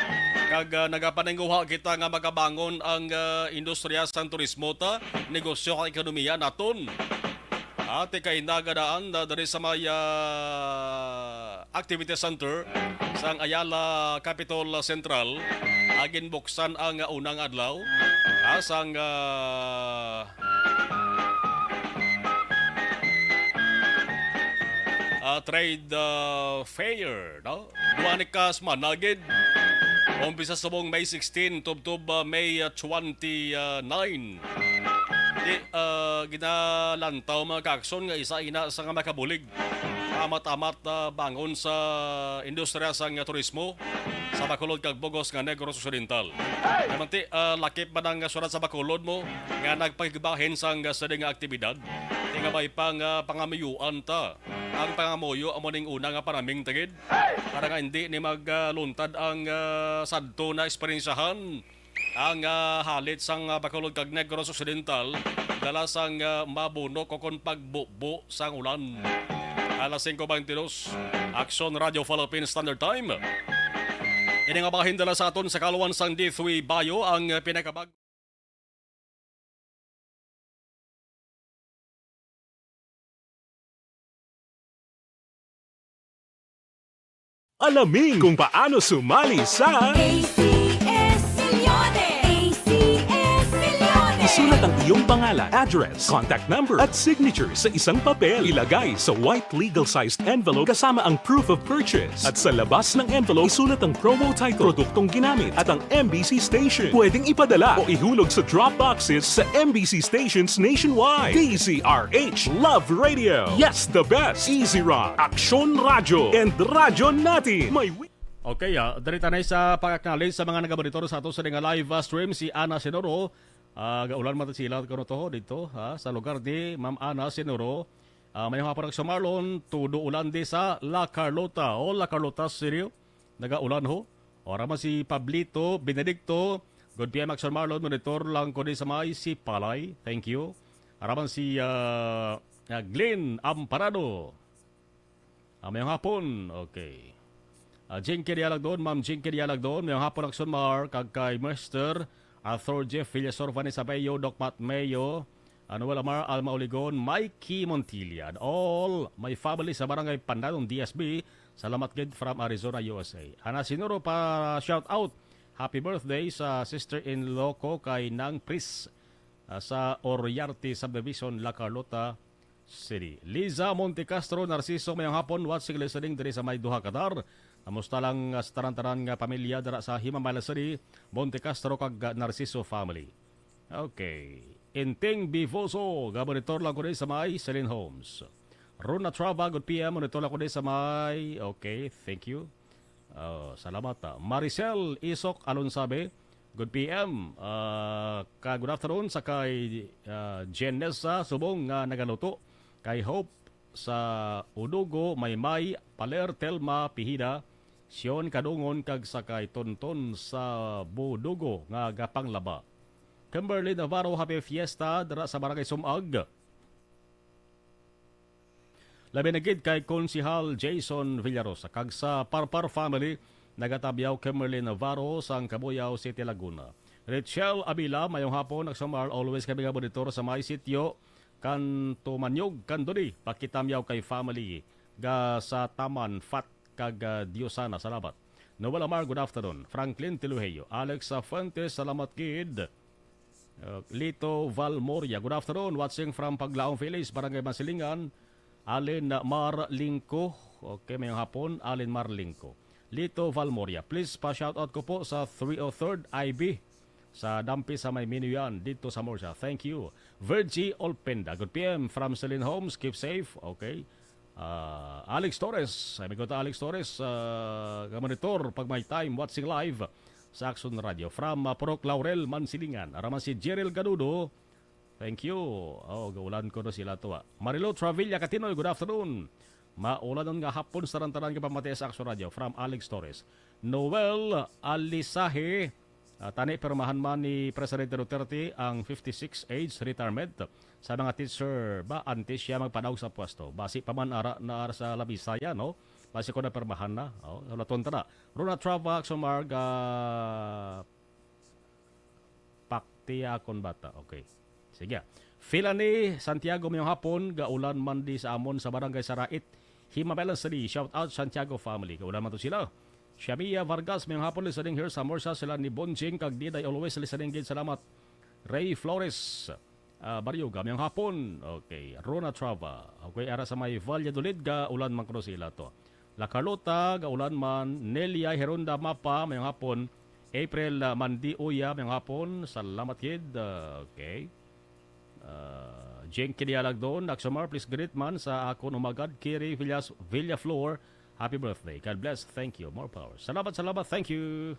Kag, ah, nagapaningguha kita nga magabangon ang, ah, industriya sang turismo ta, negosyo kag ekonomiya naton. Ate kay nagadaan na diri sa may, ah, activity center sang Ayala Capitol Central, ah, ginbuksan ang, ah, unang adlaw, ah, sang, ah, ah, trade, ah, fair, no? Duha ni ka semana gid. Umpisa subong May sixteen, tubtob, ah, May, ah, twenty-nine. Di, ah, ginalantaw, mga kakson, nga isa ina sa nga makabulig amat-amat, ah, bangon sa industriya sang turismo sa Bacolod kag bug-os nga Negros Occidental. Namanti, ah, lakip man ang syudad sa Bacolod mo nga nagpakigbahin sang sini nga aktibidad. Di nga may pang, ah, pangamuyuan ta. Ang pangamuyo amo ning una nga panaming tigid para nga hindi ni magluntad ang, ah, sadto na eksperyensyahan ang, ah, halit sang, ah, Bacolod kag Negros Occidental dala sang, ah, mabunok o kon pagbubo sang ulan. Alas singko beintidos, Aksyon Radio Philippine Standard Time. Ini nga bahin dala sa aton sa kaluan sang D three Bayo ang, ah, pinakabag- Alamin kung paano sumali sa A C S Milyones! A C S Milyones! Isulat ang iyong pangalan, address, contact number, at signature sa isang papel. Ilagay sa white legal-sized envelope kasama ang proof of purchase. At sa labas ng envelope, isulat ang promo title, produktong ginamit, at ang M B C station. Pwedeng ipadala o ihulog sa drop boxes sa M B C stations nationwide. D Z R H Love Radio. Yes, the best. Easy Rock, Aksyon Radyo, and Radyo Natin. May wi- Okay, ah, diri tanay sa pag-acknowledge sa mga nagamonitor sa ato sa nga live, ah, stream, si Ana Sinoro. Ah, gaulan man sila kuno to dito, ha, sa lugar ni Ma'am Ana Sinoro. Ah, may hapon, Aksyon Marlon, todo ulan di sa La Carlota. Oh, La Carlota, seryo? Nagaulan ho? O, ara man si Pablito Benedicto. Good P M, Aksyon Marlon, monitor lang ko di sa may Sipalay. Thank you. Ara man si, ah, ah, Glenn Amparado. Ah, mayong hapon. Okay. Ah, Jinky Dialagdon, Ma'am Jinky Dialagdon. Mayong hapon, Aksyon Mar, kag kay Mister Arthur Jeff Villasor, Vanessa Bayo, Doc Matt Mayo, Anuel Amar, Alma Oligon, Mikey Montilla, and all my family sa Barangay Pandanon, D S B. Salamat gid from Arizona, U S A. Ana Sinuro pa shout out. Happy birthday sa sister-in-law ko kay Nang Pris, ah, sa Oriarte Subdivision, La Carlota City. Liza Montecastro, Narciso, mayong hapon. Watching, listening diri sa may Doha, Qatar. Kamusta lang, ah, sa tanan-tanan nga pamilya dira sa Himamaylan City, Montecastro kag, ah, Narciso family. Okay. Inting Bivoso, gabonitor lang ko din sa may Celine Homes. Rona Trava, good P M, monitor lang ko din sa may, okay, thank you. Oh, salamat, ah. Maricel Isok Alonsabe, good P M. Ah, ka good afternoon sa kay, ah, Jenessa Subong nga nagaluto. Kay Hope sa Udugo, Maymay, Paler, Telma, Pihida, Sion Kadungon, kag sa kay Tonton sa Budugo nga gapanglaba. Kimberly Navarro, happy fiesta dira sa Barangay Sumag. Labi na gid kay Konsehal Jason Villarosa kag sa Parpar family, nagatabyaw Kimberly Navarro sang Cabuyao City, Laguna. Richelle Abila, mayong hapon, Aksyon Mar, always kami nga monitor sa may sitio, kan Tumanyog, kan Dodi, pakitamyaw kay family, ga sa Taman, Fat, kag, ah, Diosana, salamat. Noel Amar, good afternoon. Franklin Tiluheyo, Alex, ah, Fuentes, salamat gid. Uh, Lito Valmoria, good afternoon. Watching from Paglaong Village, Barangay Masilingan. Alin Mar Lingko. Okay, mayong hapon. Alin Mar Lingko. Lito Valmoria, please pa-shoutout ko po sa three oh third I B sa Dampi sa may Minuyan dito sa Morsa. Thank you. Virgie Olpenda, good P M from Celine Homes. Keep safe. Okay. Ah, Alex Torres, amigo ta Alex Torres, ah, nga monitor pag may time watching live sa Action Radio. From, ah, Purok Laurel, Mansilingan. Ara man si Jeril Gadudo. Thank you. Oh, gaulan ko na sila to, ah. Marilo Travilla Katinoy, good afternoon. Maulanon nga hapon sa tanan nga pamati sa Action Radio. From Alex Torres. Noel Alisahe, ah, tani pirmahan man ni Presidente Duterte ang fifty-six age retirement sa mga teacher ba antes siya magpanaog sa pwesto. Basi pa man ara na ara sa labisaya, no? Basi ko na pirmahan na. Oh, hulaton ta na. Rona Trava, Action Mar, ah, Pakti akon bata. Okay. Sige. Filani Santiago, mayong hapon, gaulan man di sa amon sa Barangay Sarait, Himamelan City. Shout out Santiago family. Gaulan man to sila. Shamia Vargas, mayong hapon, listening here sa Morsa, sila ni Bonjing kag Diday, always listening gid. Salamat. Ray Flores, ah, Baryoga, mayong hapon. Okay, Rona Trava. Okay, ara sa may Valladolid, gaulan man kuno sila to. La Carlota, gaulan man. Nelia Heronda Mapa, mayong hapon. April, ah, Mandi Uya, mayong hapon. Salamat gid. Ah, okay. Ah, Jenky Dialagdon, Aksyon Mar, please greet man sa akon umagad, Kiri Villas-, Villaflor. Happy birthday. God bless. Thank you. More power. Salamat, salamat. Thank you.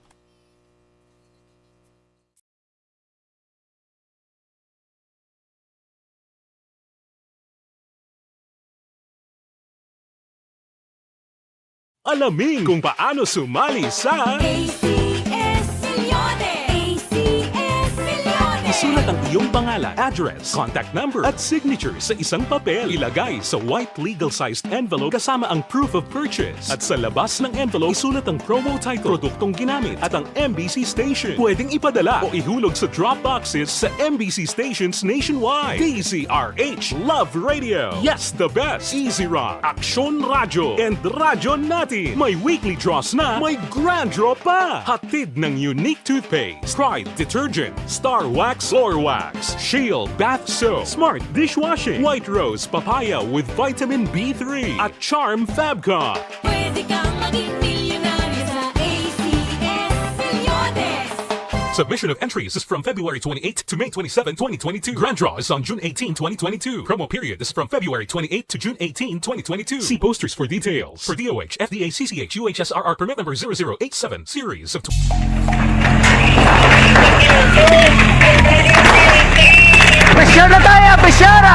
Alamin kung paano sumali sa A C S Millones! A C S Millones! Isulat ang iyong pangalan, address, contact number, at signature sa isang papel. Ilagay sa white legal-sized envelope kasama ang proof of purchase. At sa labas ng envelope, isulat ang promo title, produktong ginamit, at ang M B C station. Pwedeng ipadala o ihulog sa drop boxes sa M B C stations nationwide. D Z R H, Love Radio. Yes, the best. Easy Rock, Aksyon Radyo, and Radyo Natin. May weekly draws na, may grand draw pa. Hatid ng Unique Toothpaste, Pride Detergent, Star Wax Floor Wax, Shield Bath Soap, Smart Dishwashing, White Rose Papaya with Vitamin B three, at Charm Fabcon. Pwede kang maging milyonaryo sa A C S Millones. Submission of entries is from February twenty-eighth to May twenty-seven, twenty twenty-two. Grand draw is on June eighteen, twenty twenty-two. Promo period is from February twenty-eighth to June eighteen, twenty twenty-two. See posters for details. For D O H, F D A, C C H, U H S R R permit number zero zero eight seven, series of Pressure na tayo! Pressure!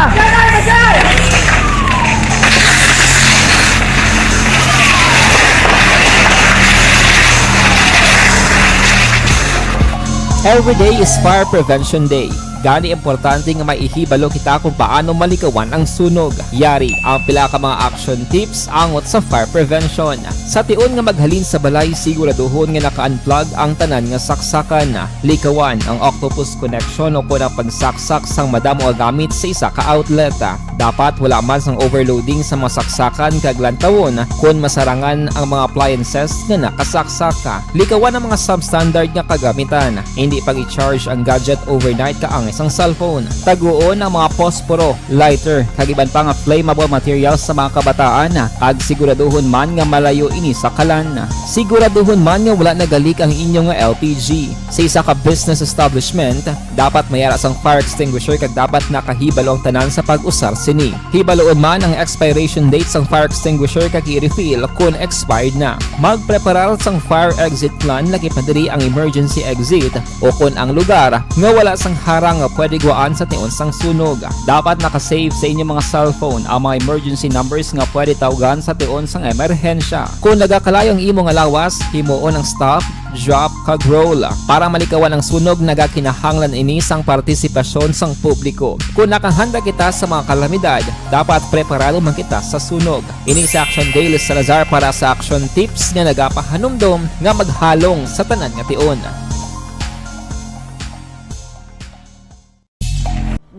Every day is Fire Prevention Day. Gani, importante nga may ihibalo kita kung paano malikawan ang sunog. Yari ang pila ka mga action tips angot sa fire prevention. Sa tion nga maghalin sa balay, siguraduhon nga naka-unplug ang tanan nga saksakan. Likawan ang octopus connection o kon ang pagsaksak sang madamo nga gamit sa isa ka outlet. Dapat wala man sang overloading sa mga saksakan kag lantawon kon masarangan ang mga appliances nga nakasaksak. Likawan ang mga substandard nga kagamitan. Hindi pag-i-charge ang gadget overnight kaangay sang cellphone. Taguon ang mga posporo, lighter, kag iban pa nga flammable materials sa mga kabataan, kag siguraduhon man nga malayo ini sa kalan. Siguraduhon man nga wala nagalik ang inyo nga L P G. Sa isa ka business establishment, dapat may ara sang fire extinguisher kag dapat nakahibalo ang tanan sa pag-usar sini. Hibaloon man ang expiration date sang fire extinguisher kag i-refill kon expired na. Magpreparar sang fire exit plan, lakip na diri ang emergency exit o kon ang lugar nga wala sang harang nga pwede gwaan sa tion sang sunog. Dapat naka-save sa inyo mga cellphone ang mga emergency numbers nga pwede tawgan sa tion sang emerhensya. Kon nagakalayo ang imo nga lawas, himuon ang stop, drop, kag roll. Para malikawan ang sunog, nagakinahanglan ini sang partisipasyon sang publiko. Kon nakahanda kita sa mga kalamidad, dapat preparado man kita sa sunog. Ini si Action Daily Salazar para sa Action Tips nga nagapahanumdom nga maghalong sa tanan nga tion.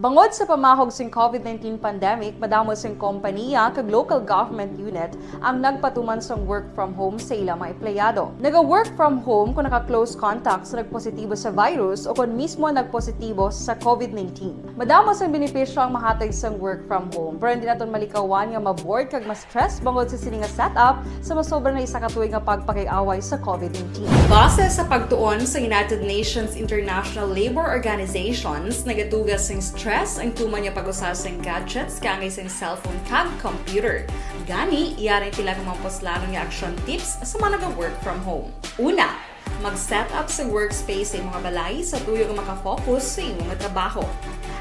Tungod sa pamahog sing COVID nineteen pandemic, madamo sing kompaniya kag local government unit ang nagpatuman sang work from home sa ila mga empleyado. Naga-work from home kung naka-close contact sa nagpositibo sa virus o kon mismo nagpositibo sa COVID nineteen. Madamo sang benepisyo ang mahatag sang work from home, pero hindi naton malikawan nga ma-bored kag ma-stress bangod sa sini nga setup sa masobra na isa ka tuig nga pagpakig-away sa COVID nineteen. Base sa pagtuon sa United Nations International Labour Organizations, nagatuga sing stress ang tuman nga pag-usa sing gadgets kaangay sing cellphone kag computer. Gani, yari pila ka mga puslanon nga action tips sa mga naga-work from home. Una, mag-set up sa workspace sa imong balay sa tuyo nga makafocus sa imong trabaho.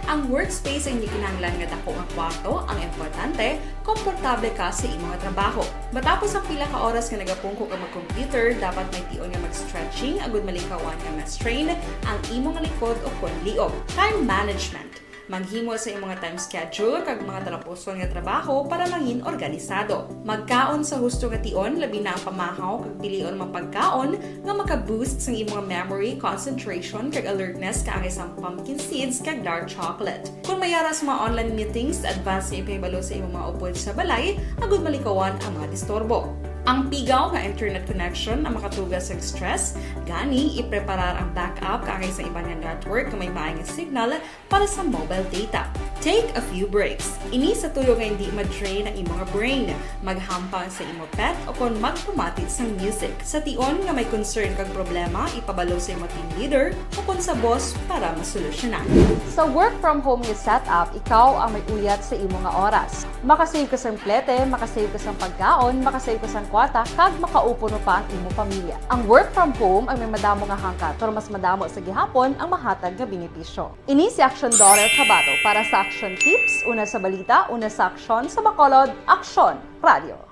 Ang workspace ang hindi kinahanglan nga dako nga kwarto ang importante, komportable ka sa imong trabaho. Matapos ang pila ka oras nga nagapungko ka mag-computer, dapat may tion nga mag-stretching agud malikawan nga ma-strain ang imong likod o kon liog. Time management. Maghimo sa imong time schedule kag mga talapuson nga trabaho para mangin organisado. Magkaon sa husto nga tion, labi na ang pamahaw kag pilion mga pagkaon nga maka-boost sang imong memory, concentration, kag alertness kaangay sang pumpkin seeds kag dark chocolate. Kung may ara sa mga online meetings, advance nga ipahibalo sa imong mga upod sa balay agud malikawan ang mga disturbo. Ang pigaw nga internet connection ang makatuga sa stress, gani ipreparar ang backup kaangay sa iban nga network nga may maay nga signal para sa mobile data. Take a few breaks. Ini sa tuyo nga hindi ma-drain ang imong brain. Maghampang sa imo pet o kon magpamati sang music. Sa tion nga may concern kag problema, ipabalo sa imo team leader o kon sa boss para masolusyonan. Sa work from home nga setup, ikaw ang may uyat sa imo nga oras. Makasave ka sang plete, makasave ka sang pagkaon, makasave ka sang kwarta, kag makaupo no pa ang imo pamilya. Ang work from home ang may madamo nga hangkat, pero mas madamo sa gihapon ang mahatag nga benepisyo. Ini si Action Daughter Kabato para sa Action Tips, una sa balita, una sa aksyon, sa Bacolod, Aksyon Radio.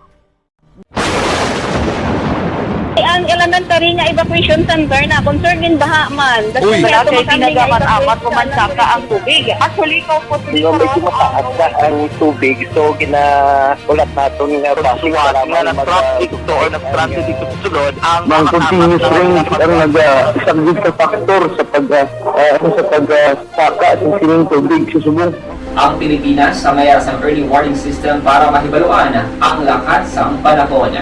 Ang elementary nga evacuation center na concern gin baha man. Uy, wala kay tinaga man amat ko man saka ang tubig. Actually, ko po medyo mataas na ang tubig, so ginaulat naton nga basi nga nag-traffic to or nag-transit dito sa sulod ang mga continuous rains ang nag-, ah, isang big factor sa pag, ah, ah, sa pag, ah, saka sa sining tubig sa subong. Ang Pilipinas ang may sang early warning system para mahibaluan ang lakat sang panahon.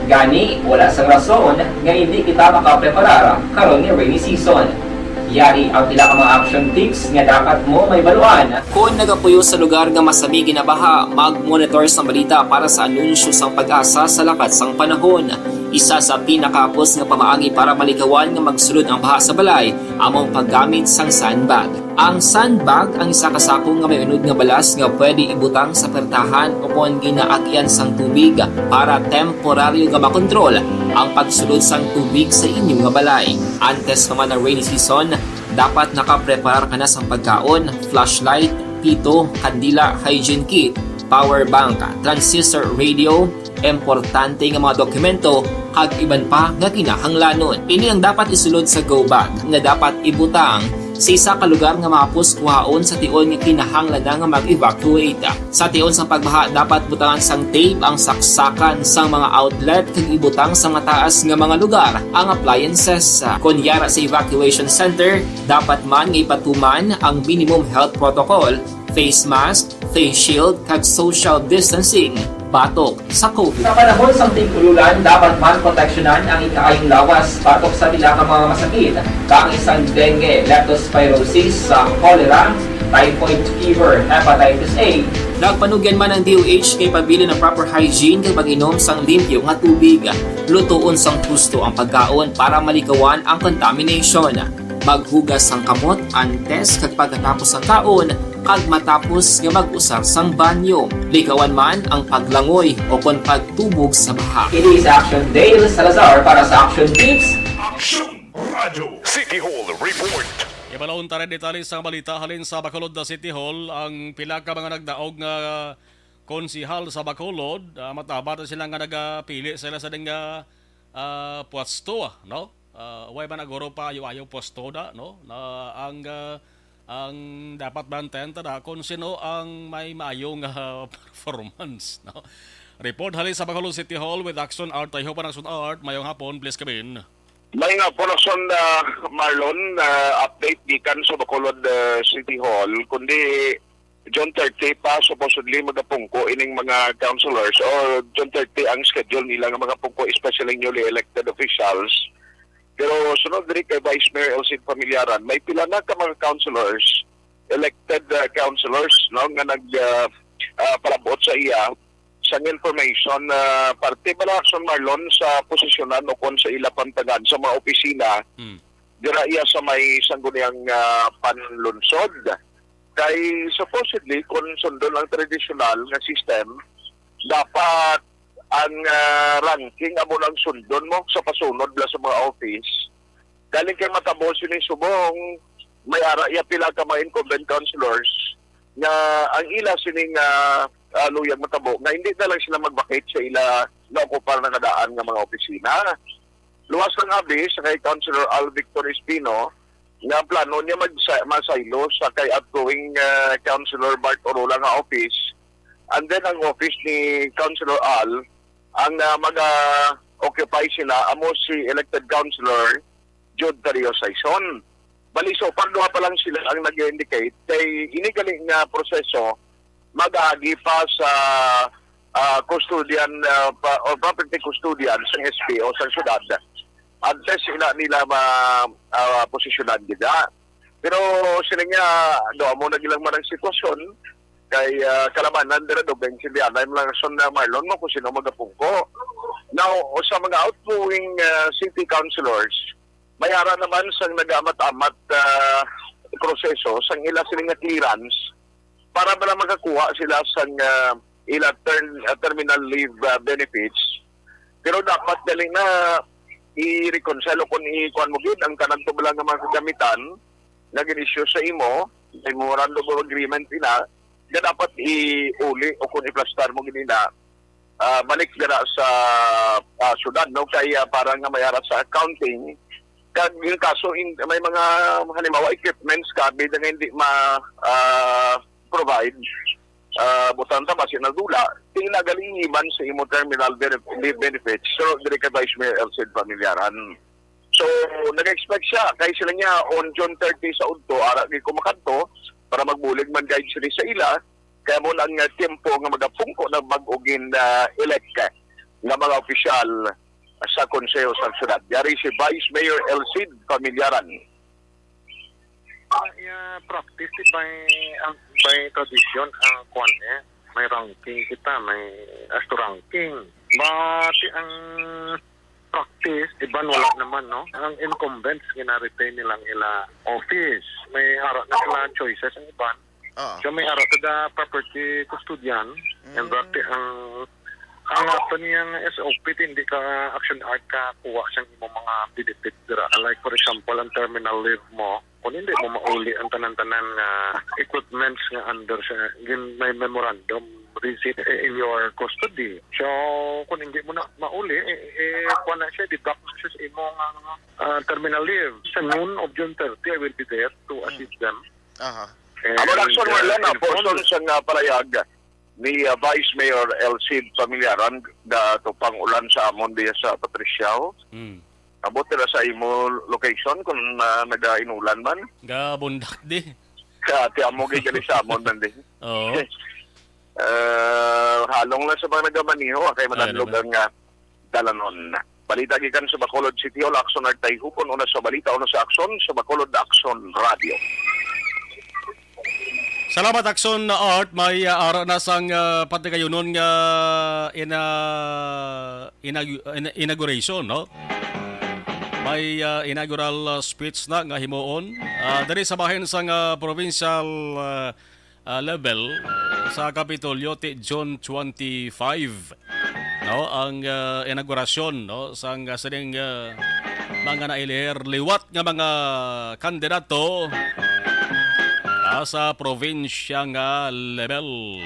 Gani, wala sang rason nga hindi kita makapreparar karon nga rainy season. Yari ang pila ka mga action tips nga dapat mo mahibaluan. Kon nagapuyo sa lugar nga masami ginabaha, mag-monitor sang balita para sa anunsyo sang PAGASA sa lakat sang panahon. Isa sa pinakahapos nga pamaagi para malikawan nga magsulod ang baha sa balay amo ang paggamit sang sandbag. Ang sandbag ang isa ka sako nga may unod nga balas nga pwede ibutang sa pertahan o kon ginaagian sang tubig para temporaryo nga makontrol ang pagsulod sang tubig sa inyo nga balay. Antes pa man ang rainy season, dapat nakapreparar ka na sang pagkaon, flashlight, pito, kandila, hygiene kit, power bank, transistor radio, importante nga mga dokumento, kag iban pa nga kinahanglanon. Ini ang dapat isulod sa go bag nga dapat ibutang sa isa ka lugar nga mahapos kuhaon sa tion nga kinahanglan na nga mag-evacuate. Sa tion sang pagbaha, dapat butangan sang tape ang saksakan sang mga outlet kag ibutang sa mataas nga mga lugar ang appliances. Kon yara sa evacuation center, dapat man nga ipatuman ang minimum health protocol, face mask, face shield, kag social distancing batok sa COVID. Sa panahon sang tig-ululan, dapat man proteksyonan ang ikaayong lawas batok sa pila ka mga masakit, kaangay sang dengue, leptospirosis, sa cholera, typhoid fever, hepatitis A. Nagpanugyan man ang D O H kay pabilin ang proper hygiene kag pag-inom sang limpyo nga tubig. Lutoon sang husto ang pagkaon para malikawan ang contamination. Maghugas sang kamot antes kag pagkatapos sang kaon kag matapos nga mag-usar sang banyo. Likawan man ang paglangoy o kon pagtubog sa baha. Ini si Action Dale Salazar para sa Action Tips. Action Radio City Hall Report. Ibalon ta rin detalye sa balita halin sa Bacolod City Hall. Ang pila ka mga nagdaog nga konsehal sa Bacolod, ah, mataba na sila nga nagapili sila sa ding, ah, ah, pwesto, no? Ah, way man aguro pa ayo-ayo pwesto da, no? Na ang, ah, ang dapat bantayan ta da kung sino ang may maayo nga performance, no? Report halin sa Bacolod City Hall with Action Art. I hope an Action Art. Mayong hapon, please come in. May nga punason na, Marlon, na update gikan sa Bacolod, ah, City Hall, kundi June thirty pa supposedly magapungko ining mga councilors, or June thirty ang schedule nila nga magapungko, especially newly elected officials. Pero sunod diri kay Vice Mayor Elcid Familiaran, may pila na ka mga councilors, elected, ah, councilors, no, nga nag, ah, ah, palabot sa iya sang information na parte bala, Action Marlon, sa posisyonan o kon sa ila pantagad sa mga opisina Mm. dira iya sa may sangguniang, ah, panlunsod. Kay supposedly, kung sundon ang tradisyonal nga system, dapat ang, ah, ranking amo lang sundon mo sa pasunod bala sa mga office. Galing kay matabo sini subong, may ara iya pila ka mga incumbent councilors nga ang ila sining, ah, ah, luyag matabo nga hindi na lang sila mag-vacate sa ila naokupar na nga daan nga mga opisina. Luwas lang abi sa kay Councilor Al Victor Espino nga ang plano niya mag-, masaylo sa kay outgoing, ah, Councilor Bart Orula nga office, and then ang office ni Councilor Al ang, ah, maga-occupy sila amo si elected Councilor Jude Dario Saison. Bali, so far, duha pa lang sila ang nag-indicate. Kay ini gali nga proseso, mag-agi pa sa, ah, custodian, ah, pa, or property custodian sa S P O sa syudad. Antes ina nila ma, ah, posisyonan gid, ah. Pero sila nga, do amo na gilang manang sitwasyon, kay, ah, kalabanan dira do, kay intindihan na yung mga rason na Marlon mo kung sino magapungko. Now, sa mga outgoing, ah, city councilors, may ara naman sang nag-amat-amat, ah, proseso sang ila sila nga clearance para bala makakuha sila sang, ah, ila ter-, ah, terminal leave, ah, benefits. Pero dapat dali na i-reconcile o kung i-, kuwan mo gid ang tanan to bala nga mga kagamitan nga gin-issue sa imo, memorandum of agreement ina, nga dapat iuli o kung iplastar mo gid ina, ah, balik dira sa, ah, syudad, no? Kay, ah, para nga may ara sa accounting. Kag yung kaso, in, may mga, halimbawa, equipments ka, bida nga hindi ma, ah, provide, ah, butang ta, basi nagdula, tingin na galing iban sa imo terminal benef-, leave benefits. So, diri kay Vice Mayor Elcid Familiaran. So, nag-expect siya, kay sila niya, on June thirty sa udto, ara gid ko makadto, para magbulig man guide sila sa ila, kaya mo lang nga tiyempo nga magapungko na bag-o gin, ah, elect nga mga opisyal sa Konseho sa Syudad. Yari si Vice Mayor Elcid Familiaran. Ah, yeah, practice by, ang, by tradition ang kwan eh. May ranking kita, may asto ranking. But ang practice, iban wala naman, no? Ang incumbents, gina-retain nilang ila office. May ara na sila choices ang iban. Ah. So may ara to the property custodian, and Mm. that ang, ang ato niyang S O P, hindi ka action art ka kuha sa imo mga benefit dira. Like for example, ang terminal leave mo, kung hindi mo mauli ang tanan-tanan nga equipments nga under sa gin-, may memorandum receipt in your custody. So, kung hindi mo na mauli, eh, eh, kuha na siya, deduct na siya sa imo nga, ah, terminal leave. Sa noon of June thirty, I will be there to Mm. assist them. Aha. And, Amo na, Sir uh, Marlon, ah, inform portion sa nga palayag ni, ah, Vice Mayor Elcid Familiaran, da to pang-ulan sa amon diya sa Patriciao. Mm. Abot nila sa imo location kung, ah, naga-inulan man. Gabundak di. Ka, ti amo gid gali sa amon man di. Oo. Eh, halong lang sa mga nagamaniho, ah, kay Ano madadlog naman? ang, ah, dalanon. Balita gikan sa Bacolod City Hall, Action Art Tayhupon, una sa balita, una sa aksyon, sa Bacolod Action Radio. Salamat, Action Art. May, ah, ara na sang, ah, patigayunon nga ina-, inag-, ina-, inauguration, no? May, ah, inaugural, ah, speech na nga himuon. Ah, diri sa bahin sang, ah, provincial, ah, ah, level sa Kapitolyo ti June twenty-five, no, ang, ah, inaugurasyon, no, sang, ah, sining, ah, mga nailihir liwat nga mga kandidato, ah, sa probinsya nga level.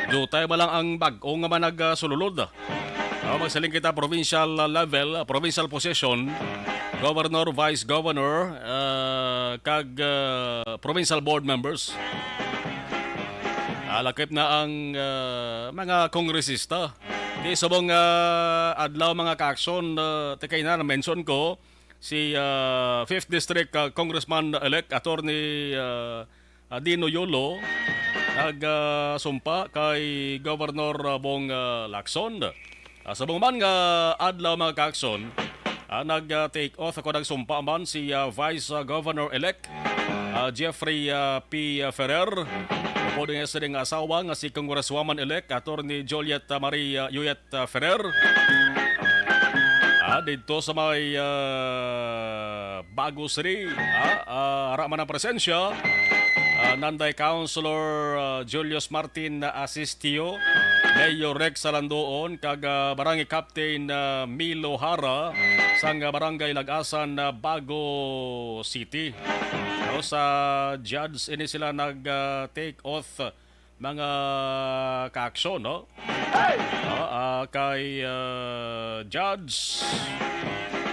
Diutay ba lang ang bag-o nga manag, ah, sululod? Oh, magsiling kita provincial level, provincial position, governor, vice governor, ah, kag, ah, provincial board members. Ah, lakip na ang, ah, mga kongresista. Di subong, ah, adlaw, mga ka-aksyon, ah, tikay na, na-mention ko, Si, ah, Fifth District, ah, Congressman-elect Attorney, ah, ah, Dino Yolo nag, ah, sumpa kay Governor, ah, Bong, ah, Lacson. Ah, sa bungman nga adlaw, mga ka-aksyon, ah, nag, ah, take oath ako, nagsumpa man si, ah, Vice, ah, Governor-elect, ah, Jeffrey, ah, P. Ferrer. Upod niya sining asawa nga si Congresswoman-elect Attorney Juliet, ah, Marie, ah, Yuyet, ah, Ferrer. Ah, didto sa may, ah, Bago City, ah, ah, ara man ang presensya, ah, nanday Councilor, ah, Julius Martin Asistio, Mayor Rex Salandoon, kag, ah, Barangay Captain, ah, Milo Hara, sang, ah, Barangay Lagasan, ah, Bago City. Pero sa judge, ini sila nag, ah, take oath, mga ka-aksyon, no? Ah, ah, kay, ah, Judge,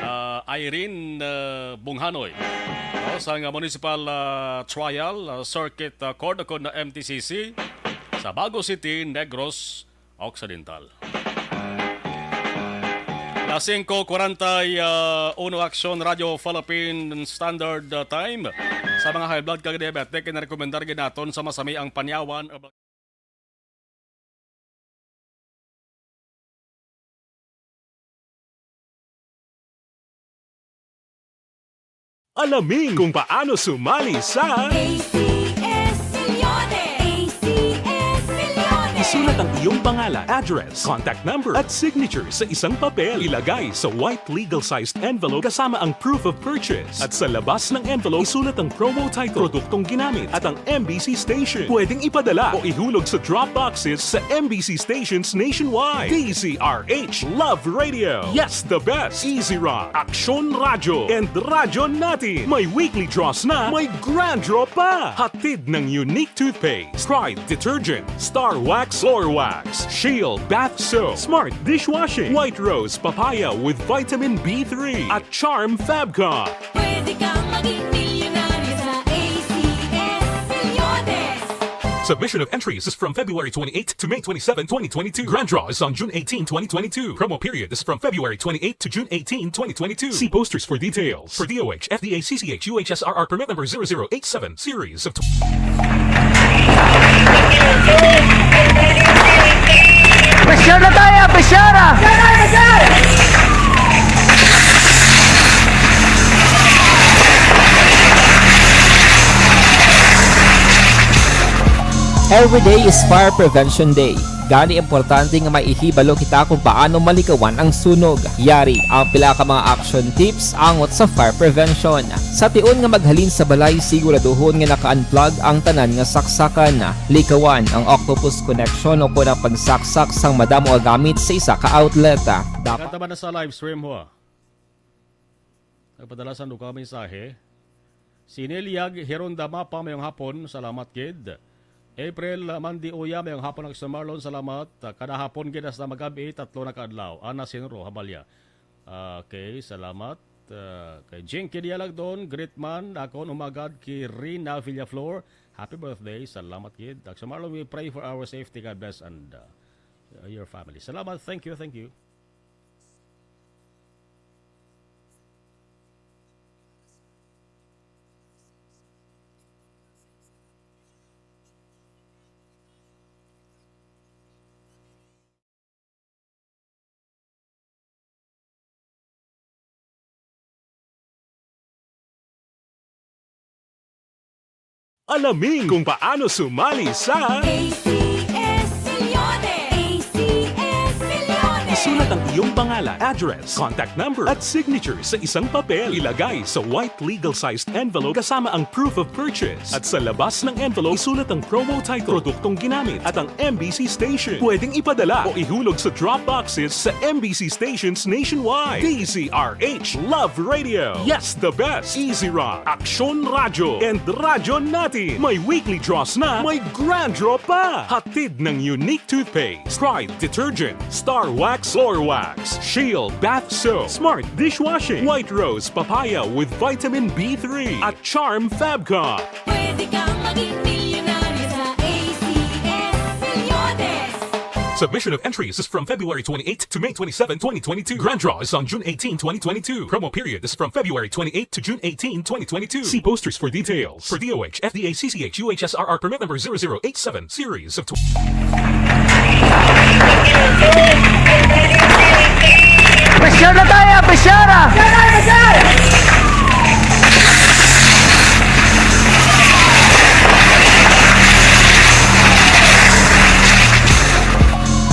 ah, Irene, ah, Bunghanoy, no, sang Municipal, ah, Trial, ah, Circuit, ah, Court, o kon M T C C, sa Bago City, Negros Occidental. Las singko kwarenta y uno, Aksyon Radio Philippine Standard, uh, Time. Sa mga high blood kag diabetic, ginarekomendar gid naton sa masami ang panyawan. Alamin kung paano sumali sa A C S Millones! A C S Millones! Isulat ang iyong pangalan, address, contact number, at signature sa isang papel. Ilagay sa white legal-sized envelope kasama ang proof of purchase. At sa labas ng envelope, isulat ang promo title, produktong ginamit, at ang M B C station. Pwedeng ipadala o ihulog sa drop boxes sa M B C stations nationwide. D Z R H Love Radio. Yes, the best. Easy Rock, Aksyon Radyo, and Radyo Natin. May weekly draws na, may grand draw pa. Hatid ng Unique Toothpaste, Pride Detergent, Star Wax Floor Wax, Shield Bath Soap, Smart Dishwashing, White Rose Papaya with Vitamin B three, at Charm Fabcon. Pwede kang maging milyonaryo sa A C S Millones. Submission of entries is from February twenty-eighth to May twenty-seven, twenty twenty-two. Grand draw is on June eighteen, twenty twenty-two. Promo period is from February twenty-eighth to June eighteen, twenty twenty-two. See posters for details. For D O H, F D A, C C H, U H S R R permit number zero zero eight seven, series of Pressure na tayo! Pressure, ah! Every day is Fire Prevention Day. Gani, importante nga may ihibalo kita kung paano malikawan ang sunog. Yari ang pila ka mga action tips angot sa fire prevention. Sa tion nga maghalin sa balay, siguraduhon nga naka-unplug ang tanan nga saksakan. Likawan ang octopus connection o kon ang pagsaksak sang madamo nga gamit sa isa ka outlet. Dapat Kanta ba na sa live stream, ho? Nagpadala sang dugang mensahe. Si Neliag Hironda Mapa, mayong hapon, salamat gid. April, uh, Mandi Uya, mayong hapon, Aksyon Marlon, salamat. Uh, kada hapon gid hasta mag-abi, tatlo na ka adlaw. Ana Sinro, Habalya. Uh, okay, salamat. Uh, kay Jinky Dialagdon, great man, akon umagad kay Rina Villaflor. Happy birthday, salamat gid. Aksyon Marlon, we pray for our safety. God bless and, uh, your family. Salamat, thank you, thank you. Alamin kung paano sumali sa A C S Millones! A C S Millones! Isulat ang iyong pangalan, address, contact number, at signature sa isang papel. Ilagay sa white legal-sized envelope kasama ang proof of purchase. At sa labas ng envelope, isulat ang promo title, produktong ginamit, at ang M B C station. Pwedeng ipadala o ihulog sa drop boxes sa M B C stations nationwide. D Z R H Love Radio. Yes, the best. Easy Rock, Aksyon Radyo, and Radyo Natin. May weekly draws na, may grand draw pa. Hatid ng Unique Toothpaste, Pride Detergent, Star Wax Floor Wax, Shield Bath Soap, Smart Dishwashing, White Rose Papaya with Vitamin B three, at Charm Fabcon. Pwede kang maging milyonaryo sa A C S Millones. Submission of entries is from February twenty-eighth to May twenty-seventh, twenty twenty-two. Grand draw is on June eighteenth, twenty twenty-two. Promo period is from February twenty-eighth to June eighteenth, twenty twenty-two. See posters for details. For D O H, F D A, C C H, U H S R R permit number zero zero eight seven, series of tw- Pressure na tayo! Pressure!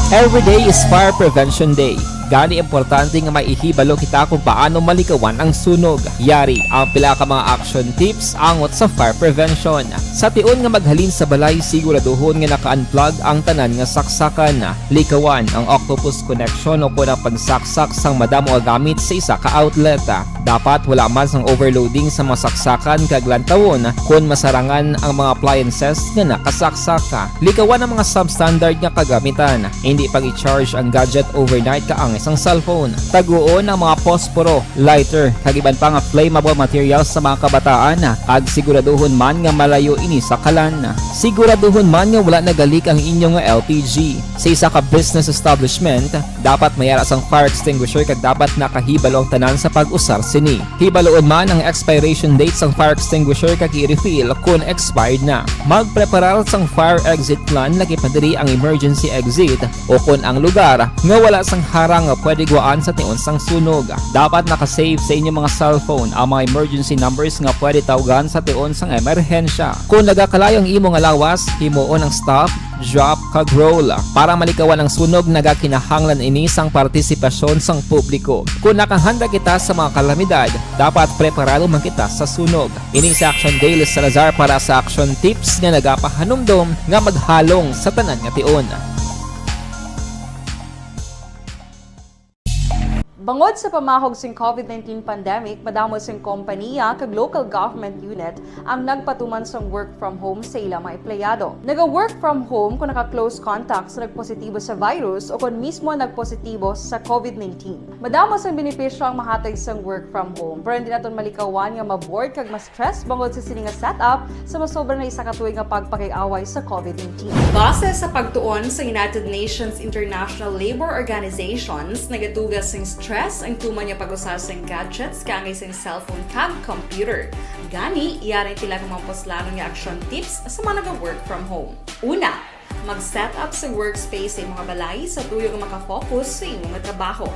Every day is Fire Prevention Day. Gani, importante nga may ihibalo kita kung paano malikawan ang sunog. Yari ang pila ka mga action tips angot sa fire prevention. Sa tion nga maghalin sa balay, siguraduhon nga naka-unplug ang tanan nga saksakan. Likawan ang octopus connection o kon ang pagsaksak sang madamo nga gamit sa isa ka outlet. Dapat wala man sang overloading sa mga saksakan kag lantawon kon masarangan ang mga appliances nga nakasaksak. Likawan ang mga substandard nga kagamitan. Indi pag-i-charge ang gadget overnight kaangay sang cellphone. Taguon ang mga posporo, lighter, kag iban pa nga flammable materials sa mga kabataan, kag siguraduhon man nga malayo ini sa kalan. Siguraduhon man nga wala nagalik ang inyo nga L P G. Sa isa ka business establishment, dapat may ara sang fire extinguisher kag dapat nakahibalo ang tanan sa pag-usar sini. Hibaluon man ang expiration date sang fire extinguisher kag i-refill kon expired na. Magpreparar sang fire exit plan, lakip na diri ang emergency exit, o kon ang lugar nga wala sang harang nga pwede gwaan sa tion sang sunog. Dapat naka-save sa inyo mga cellphone ang mga emergency numbers nga pwede tawgan sa tion sang emerhensya. Kon nagakalayo ang imo nga lawas, himuon ang stop, drop, kag roll. Para malikawan ang sunog, nagakinahanglan ini sang partisipasyon sang publiko. Kon nakahanda kita sa mga kalamidad, dapat preparado man kita sa sunog. Ini si Action Dale Salazar para sa Action Tips nga nagapahanumdom nga maghalong sa tanan nga tion. Bangod sa pamahog sing COVID nineteen pandemic, madamo sing kompaniya kag local government unit ang nagpatuman sang work from home sa ila mga empleyado. Naga-work from home kon naka-close contact sa nagpositibo sa virus o kon mismo nagpositibo sa COVID nineteen. Madamo sang benepisyo ang mahatag sang work from home, pero hindi naton malikawan nga ma-bored kag ma-stress bangod sa sini nga setup sa masobra na isa ka tuig nga pagpakig-away sa COVID nineteen. Base sa pagtuon sa United Nations International Labor Organizations, nagatuga sing stress ang tuman nga pag-usar sing gadgets kaangay sing cellphone kag computer. Gani, yari ang pila ka mga puslanon nga action tips sa mga naga-work from home. Una, mag-set up sa workspace sa imong balay sa tuyo nga maka-focus sa imo nga trabaho.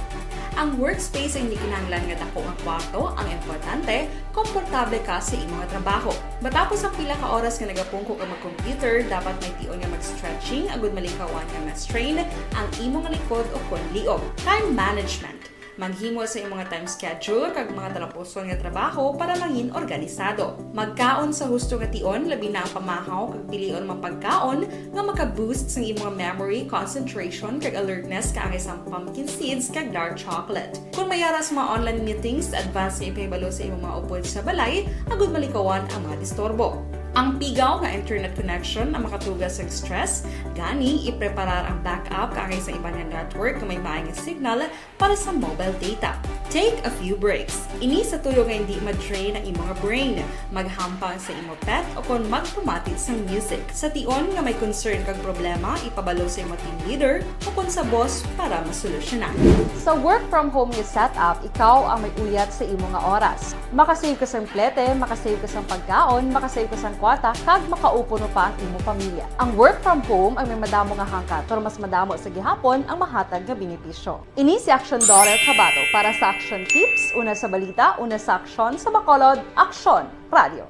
Ang workspace ay hindi kinahanglan nga dako nga kwarto, ang importante, komportable ka sa imo nga trabaho. Matapos ang pila ka oras nga nagapungko ka mag-computer, dapat may tion nga mag-stretching agud malikawan nga ma-strain ang imo nga likod o kon liog. Time management. Maghimo sa imong nga time schedule kag mga talapuson nga trabaho para mangin organisado. Magkaon sa husto nga tion, labi na ang pamahaw kag pilion mga pagkaon nga maka-boost sang imong memory, concentration, kag alertness kaangay sang pumpkin seeds kag dark chocolate. Kon may ara sa mga online meetings, advance nga ipahibalo sa imong mga upod sa balay agud malikawan ang mga disturbo. Ang pigaw nga internet connection ang makatuga sang stress, gani ipreparar ang backup kaangay sa iban nga network nga may maay nga signal para sa mobile data. Take a few breaks. Ini sa tuyo nga hindi ma-drain ang imo nga brain. Maghampang sa imo pet o kon magpamati sang music. Sa tion nga may concern kag problema, ipabalo sa imo team leader o kon sa boss para masolusyonan. Sa work from home nga setup, ikaw ang may uyat sa imo nga oras. Makasave ka sang plete, makasave ka sang pagkaon, makasave ka sang kwarta, kag makaupo pa ang imo pamilya. Ang work from home ang may madamo nga hangkat, pero mas madamo sa gihapon ang mahatag nga benepisyo. Ini si Aksyon Dorel Cabato para sa Aksyon Tips, una sa balita, una sa aksyon, sa Bacolod, Aksyon Radio.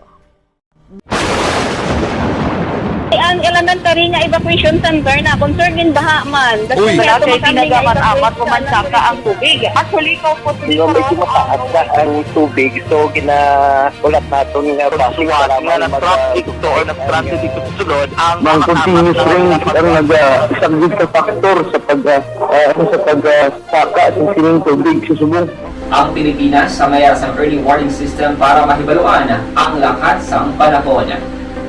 Ang elementary nga evacuation center na concern in baha man. Uy. Wala kay tinaga man amat pumansaka ang tubig. Actually, ikaw po, hindi ko mataas na ang tubig. So, gina-, ulat naton nga base nga nag-traffic to or nag-transit ito sa sulod, ang mga continuous rain ang nag-, ah, isa gid sa factor sa pag, ah, ah, ano, sa pag, ah, saka sa sining tubig sa subong. Ang Pilipinas sa may ara sang early warning system para mahibaluan ang lakat sang panahon.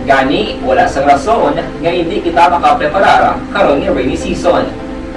Gani, wala sang rason nga hindi kita makapreparar karon nga rainy season.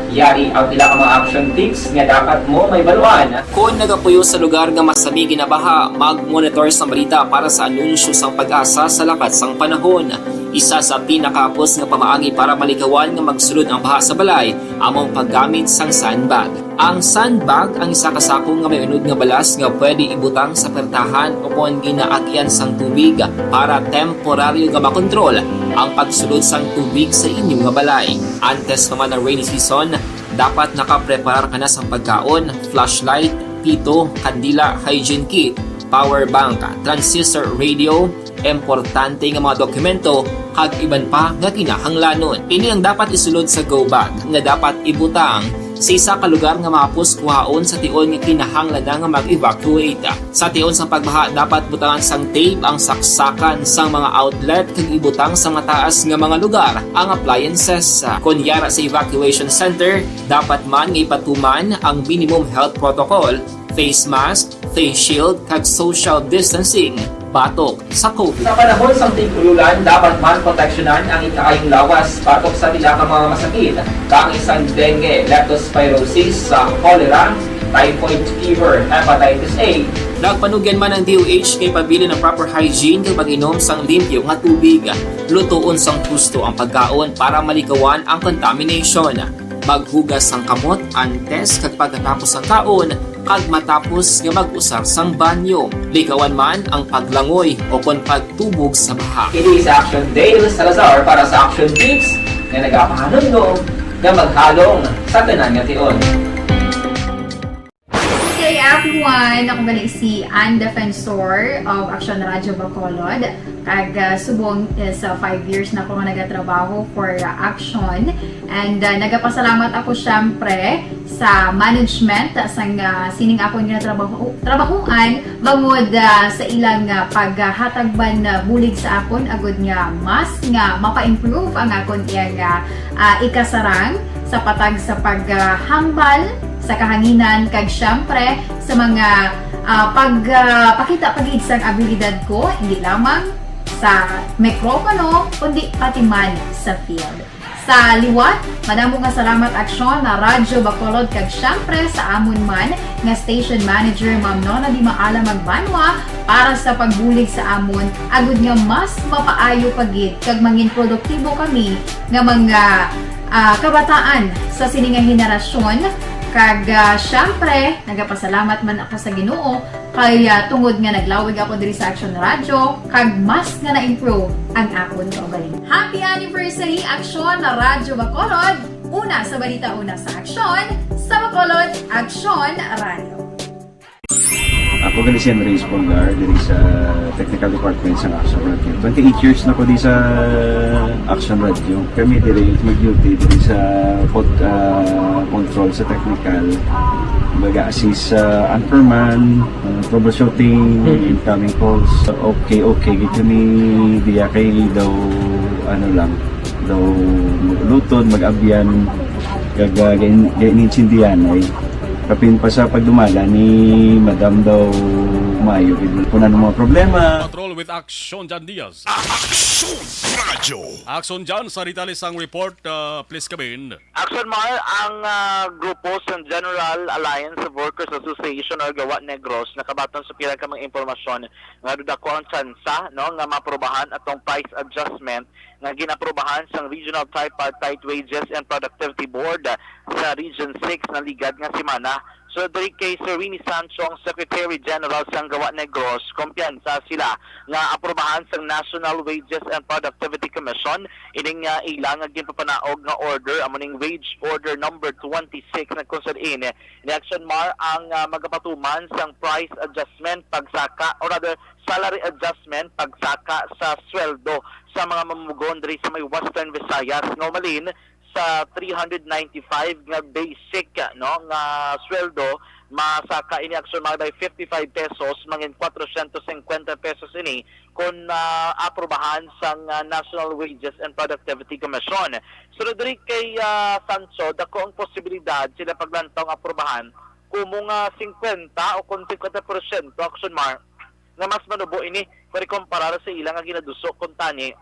Yari ang pila ka mga action tips nga dapat mo mahibaluan. Kon nagapuyo sa lugar nga masami ginabaha, mag-monitor sa balita para sa anunsyo sang PAGASA sa lakat sang panahon. Isa sa pinakahapos nga pamaagi para malikawan nga magsulod ang baha sa balay amo ang paggamit sang sandbag. Ang sandbag ang isa ka sako nga may unod nga balas nga pwede ibutang sa pertahan o kon ginaagyan sang tubig para temporaryo nga makontrol ang pagsulod sang tubig sa inyo nga balay. Antes pa man ang rainy season, dapat nakapreparar ka na sang pagkaon, flashlight, pito, kandila, hygiene kit, power bank, transistor radio, importante nga mga dokumento, kag iban pa nga kinahanglanon. Ini ang dapat isulod sa go bag nga dapat ibutang sa isa ka lugar nga mahapos kuhaon sa tion nga kinahanglan na nga mag-evacuate. Sa tion sang pagbaha, dapat butangan sang tape ang saksakan sang mga outlet kag ibutang sa mataas nga mga lugar ang appliances. Kon yara sa evacuation center, dapat man nga ipatuman ang minimum health protocol, face mask, face shield, kag social distancing batok sa COVID. Sa panahon sang tig-ululan, dapat man proteksyonan ang ikaayong lawas batok sa pila ka mga masakit, kaangay sang dengue, leptospirosis, sa cholera, typhoid fever, hepatitis A. Nagpanugyan man ang D O H nga ipabilin ang proper hygiene kag pag-inom sang limpyo nga tubig. Lutoon sang husto ang pagkaon para malikawan ang contamination. Maghugas sang kamot antes kag pagkatapos sang kaon kag matapos nga mag-usar sang banyo. Likawan man ang paglangoy o kon pagtubog sa baha. Kini sa Action Dale Salazar para sa Action Tips nga nagapahanumdom nga maghalong sa tanan nga tion. Good day, everyone! Ako gali si Ann Defensor of Action Radio Bacolod. Kag, ah, subong is, ah, five years na ako nga nagatrabaho for, ah, Action. And, ah, nagapasalamat ako, syempre, sa management, ah, sang, ah, sining akon nga trabaho, trabahuan, bangod, ah, sa ilang, ah, paghatag man, ah, bulig sa akon, agud nga mas nga mapa-improve ang akon iyang, ah, ah, ikasarang sa patag sa paghambal sa kahanginan, kag, syempre, sa mga, ah, pag, ah, pakita pa gid sang abilidad ko, hindi lamang sa mikropono, kundi pati man sa field. Sa liwat, madamo nga salamat, Aksyon, na Radyo Bacolod, kag, syempre, sa amon man nga station manager, Ma'am Nona Di Maala Magbanwa, para sa pagbulig sa amon, agud nga mas mapaayo pa gid kag mangin produktibo kami nga mga, ah, kabataan sa sini nga henerasyon. Kag, ah, syempre, nagapasalamat man ako sa Ginoo kay, ah, tungod nga naglawig ako diri sa Action Radio, kag mas nga na-improve ang akon kaugalingon. Happy anniversary, Action Radyo Bacolod! Una sa balita, una sa aksyon, sa Bacolod, Action Radio. Ako gali si Andres Polgar, diri sa technical department sa Action Radio. Twenty-eight years na ko di sa Action Radio. Kami diri mag-duty diri sa pod-, ah, control sa technical. Mag-assist sa anchorman, ah, troubleshooting, Mhm. incoming calls. Okay, okay, gid kami diya kay daw, ano lang, daw mag-ulutod, mag-abyan, kag, ah, gain-, gain-, intindihan ay kapin pa sa pagdumala ni Madam daw maayo gid. Kung ano mga problema. Patrol with Action Jan Diaz. Action Radio. Action Jan, sa detalye sang report, ah, please, Kabin. Action Mar, ang, ah, grupo sang General Alliance of Workers Association or Gawa Negros nakabaton sa pila ka mga impormasyon nga dako ang tsansa, no, nga maprobahan atong price adjustment nga ginaprobahan sang Regional Tripartite Wages and Productivity Board, ah, sa Region six na ligad nga semana. So, diri kay Sir Winnie Sancho, ang Secretary General sang Gawa Negros, kumpiyansa sila nga aprobahan sang National Wages and Productivity Commission ining, ah, ila nga ginpapanaog nga order, amo ning Wage Order Number twenty-six, na kung sa diin ni Action Mar ang, ah, magapatuman sang price adjustment pagsaka, or rather, salary adjustment pagsaka sa sweldo sa mga mamumugon diri sa may Western Visayas, nga umalin sa three hundred ninety-five nga basic, no, nga sweldo, masaka ini, Action Mar, by fifty-five pesos, mangin kwatrocientos cincuenta pesos ini kon, ah, aprubahan sang, ah, National Wages and Productivity Commission. Sunod diri kay, ah, Sancho, dako ang posibilidad sila paglantaw nga aprubahan kumo nga singkwenta o kon singkwenta porsyento, Action Mar, nga mas manubo ini kon ikumparar sa ila nga ginaduso kuntani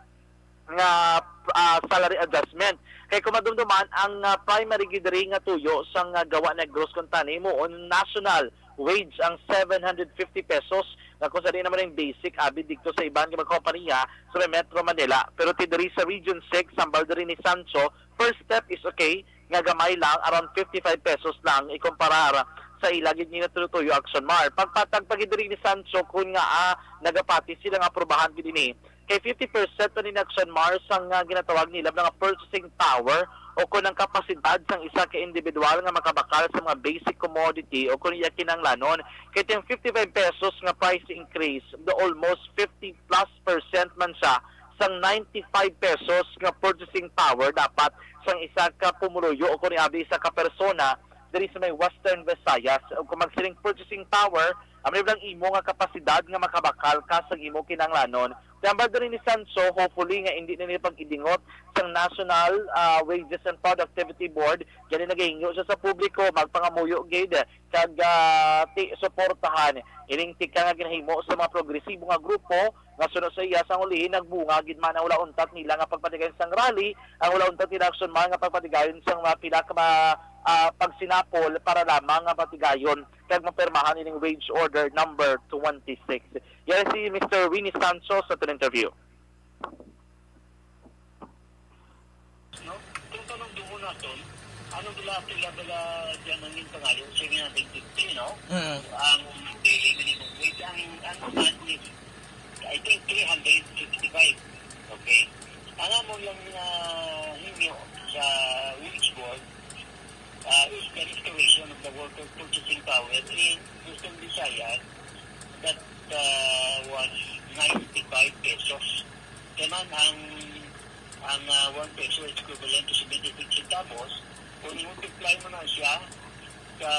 nga, ah, salary adjustment. Kay kung madumduman, ang, ah, primary gid diri nga tuyo sang, ah, Gawa Negros kuntani, himuon national wage ang seven hundred fifty pesos nga kung sa diin naman ang basic abi dito sa iban nga mga kompanya sa may Metro Manila. Pero ti diri sa Region six, hambal diri ni Sancho, first step is okay, nga gamay lang, around fifty-five pesos lang, ikumparar sa ila gid nga tinutuyo, Action Mar. Pagpatag pa gid diri ni Sancho, kun nga, ah, nagapati sila nga aprobahan gid ini, kay fifty percent pa ni Action Mar sang, ah, ginatawag nila nga purchasing power o kun ang kapasidad sang isa ka individual nga makabakal sa mga basic commodity o kun iya kinahanglanon. Kay ting fifty-five pesos nga price increase, the almost fifty plus percent man siya sang ninety-five pesos nga purchasing power dapat sang isa ka pumuluyo o kung abi isa ka persona diri sa may Western Visayas. Ug kung magsiling purchasing power, amo lang imo nga kapasidad nga makabakal ka sa imo kinahanglanon. Tambal diri ni Sancho, hopefully nga hindi na nila pag-idingot sang National, ah, Wages and Productivity Board. Gani nagahingyo siya sa publiko, magpangamuyo gid kag, ah, ti suportahan ining tikang nga ginahimo sa mga progresibo nga grupo nga suno sa iya sang ulihi nagbunga gid man ang wala untat nila nga pagpatigayon sang rally, ang wala untat nila Action Mar nga pagpatigayon sang mga pila ka mga, ah, pagsinapol para lamang nga matigayon kag mapirmahan ining wage order number twenty-six. Yan si Mister Winnie Sancho sa aton interview. No? Kung tanong doon naton, ano bala, pila bala dyan ang yung pangayo? Sige na, three fifty, no? Mm. Ang daily minimum wage, ang, ang demand is, I think, three hundred sixty-five. Okay. Ang amo lang na hinyo sa wage board, uh, is the restoration of the worker purchasing power in Western Visayas that, uh, was ninety-five pesos. Kaya man, ang, ang, uh, one peso is equivalent to seventy-six centavos. Kung i-multiply mo na siya sa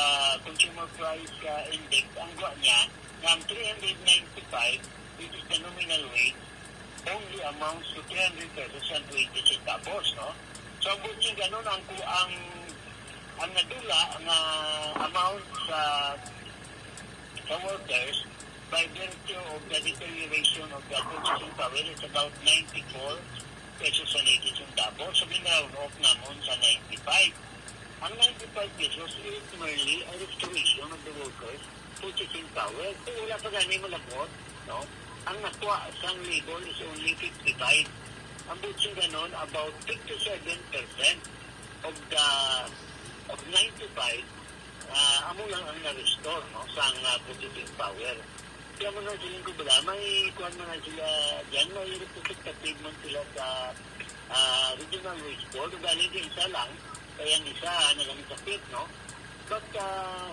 consumer price, uh, index, ang gwa niya, na ang three hundred ninety-five, which is the nominal wage, only amounts to three hundred pesos and twenty centavos, no? So, ang buting ganun, ang, ang, ang nadula nga amount sa, sa workers by virtue of the deterioration of the purchasing power is about ninety-four pesos and eighty centavos. So, gin-round off namon sa ninety-five. Ang ninety-five pesos is merely a restoration of the workers' purchasing power. Kung wala pa gani malabot, no? Ang nakuha sang labor is only fifty-five. Ang buting ganon, about fifty-seven percent of the, of ninety-five, ah, amo lang ang na-restore, no, sang, ah, purchasing power. Kaya mo na siling ko bala, may kuwan mo na sila dyan, may representative man sila sa, ah, regional wage board. Ugali din isa lang, kaya ang isa, ah, nagkasakit, no? But, ah,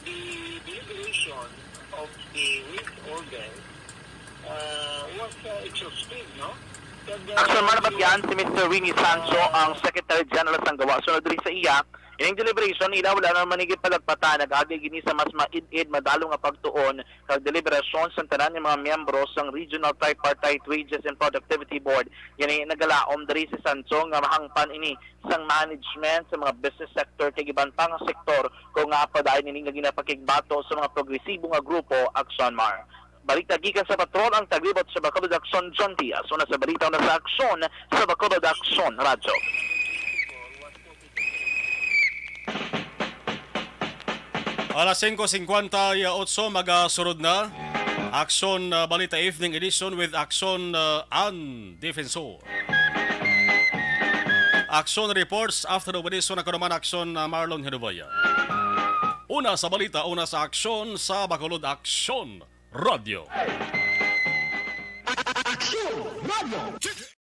the deliberation of the wage order, ah, was, ah, exhaustive, no? Kag, ah, Action Mar, nabatyaan si Mister Winnie Sancho, ah, ang Secretary General sang GAWA. Sunod diri sa iya, ining deliberation nila wala naman ni gipalagpatan. Nag-agi gini sa mas maid-id, madalo nga pagtuon kag deliberasyon sang tanan nga mga miyembro sang Regional Tripartite Wages and Productivity Board. Gani nagalaom diri si Sancho nga mahangpan ini sang management sa mga business sector kag iban pa nga sektor kung nga padayon ini nga ginapakigbato sa mga progresibo nga grupo, Action Mar. Balita gikan sa Patrol, ang taglibot sa Bacolod Aksyon, John Diaz. Una sa balita, una sa Aksyon, sa Bacolod Aksyon Radyo. Alas singko singkwenta y otso, magasunod na Aksyon, ah, Balita Evening Edition with Aksyon, ah, An Defensor. Aksyon Reports, Afternoon Edition, ako naman, Aksyon, ah, Marlon Hinuboya. Una sa balita, una sa aksyon, sa Bacolod Aksyon Radyo. Aksyon Radyo.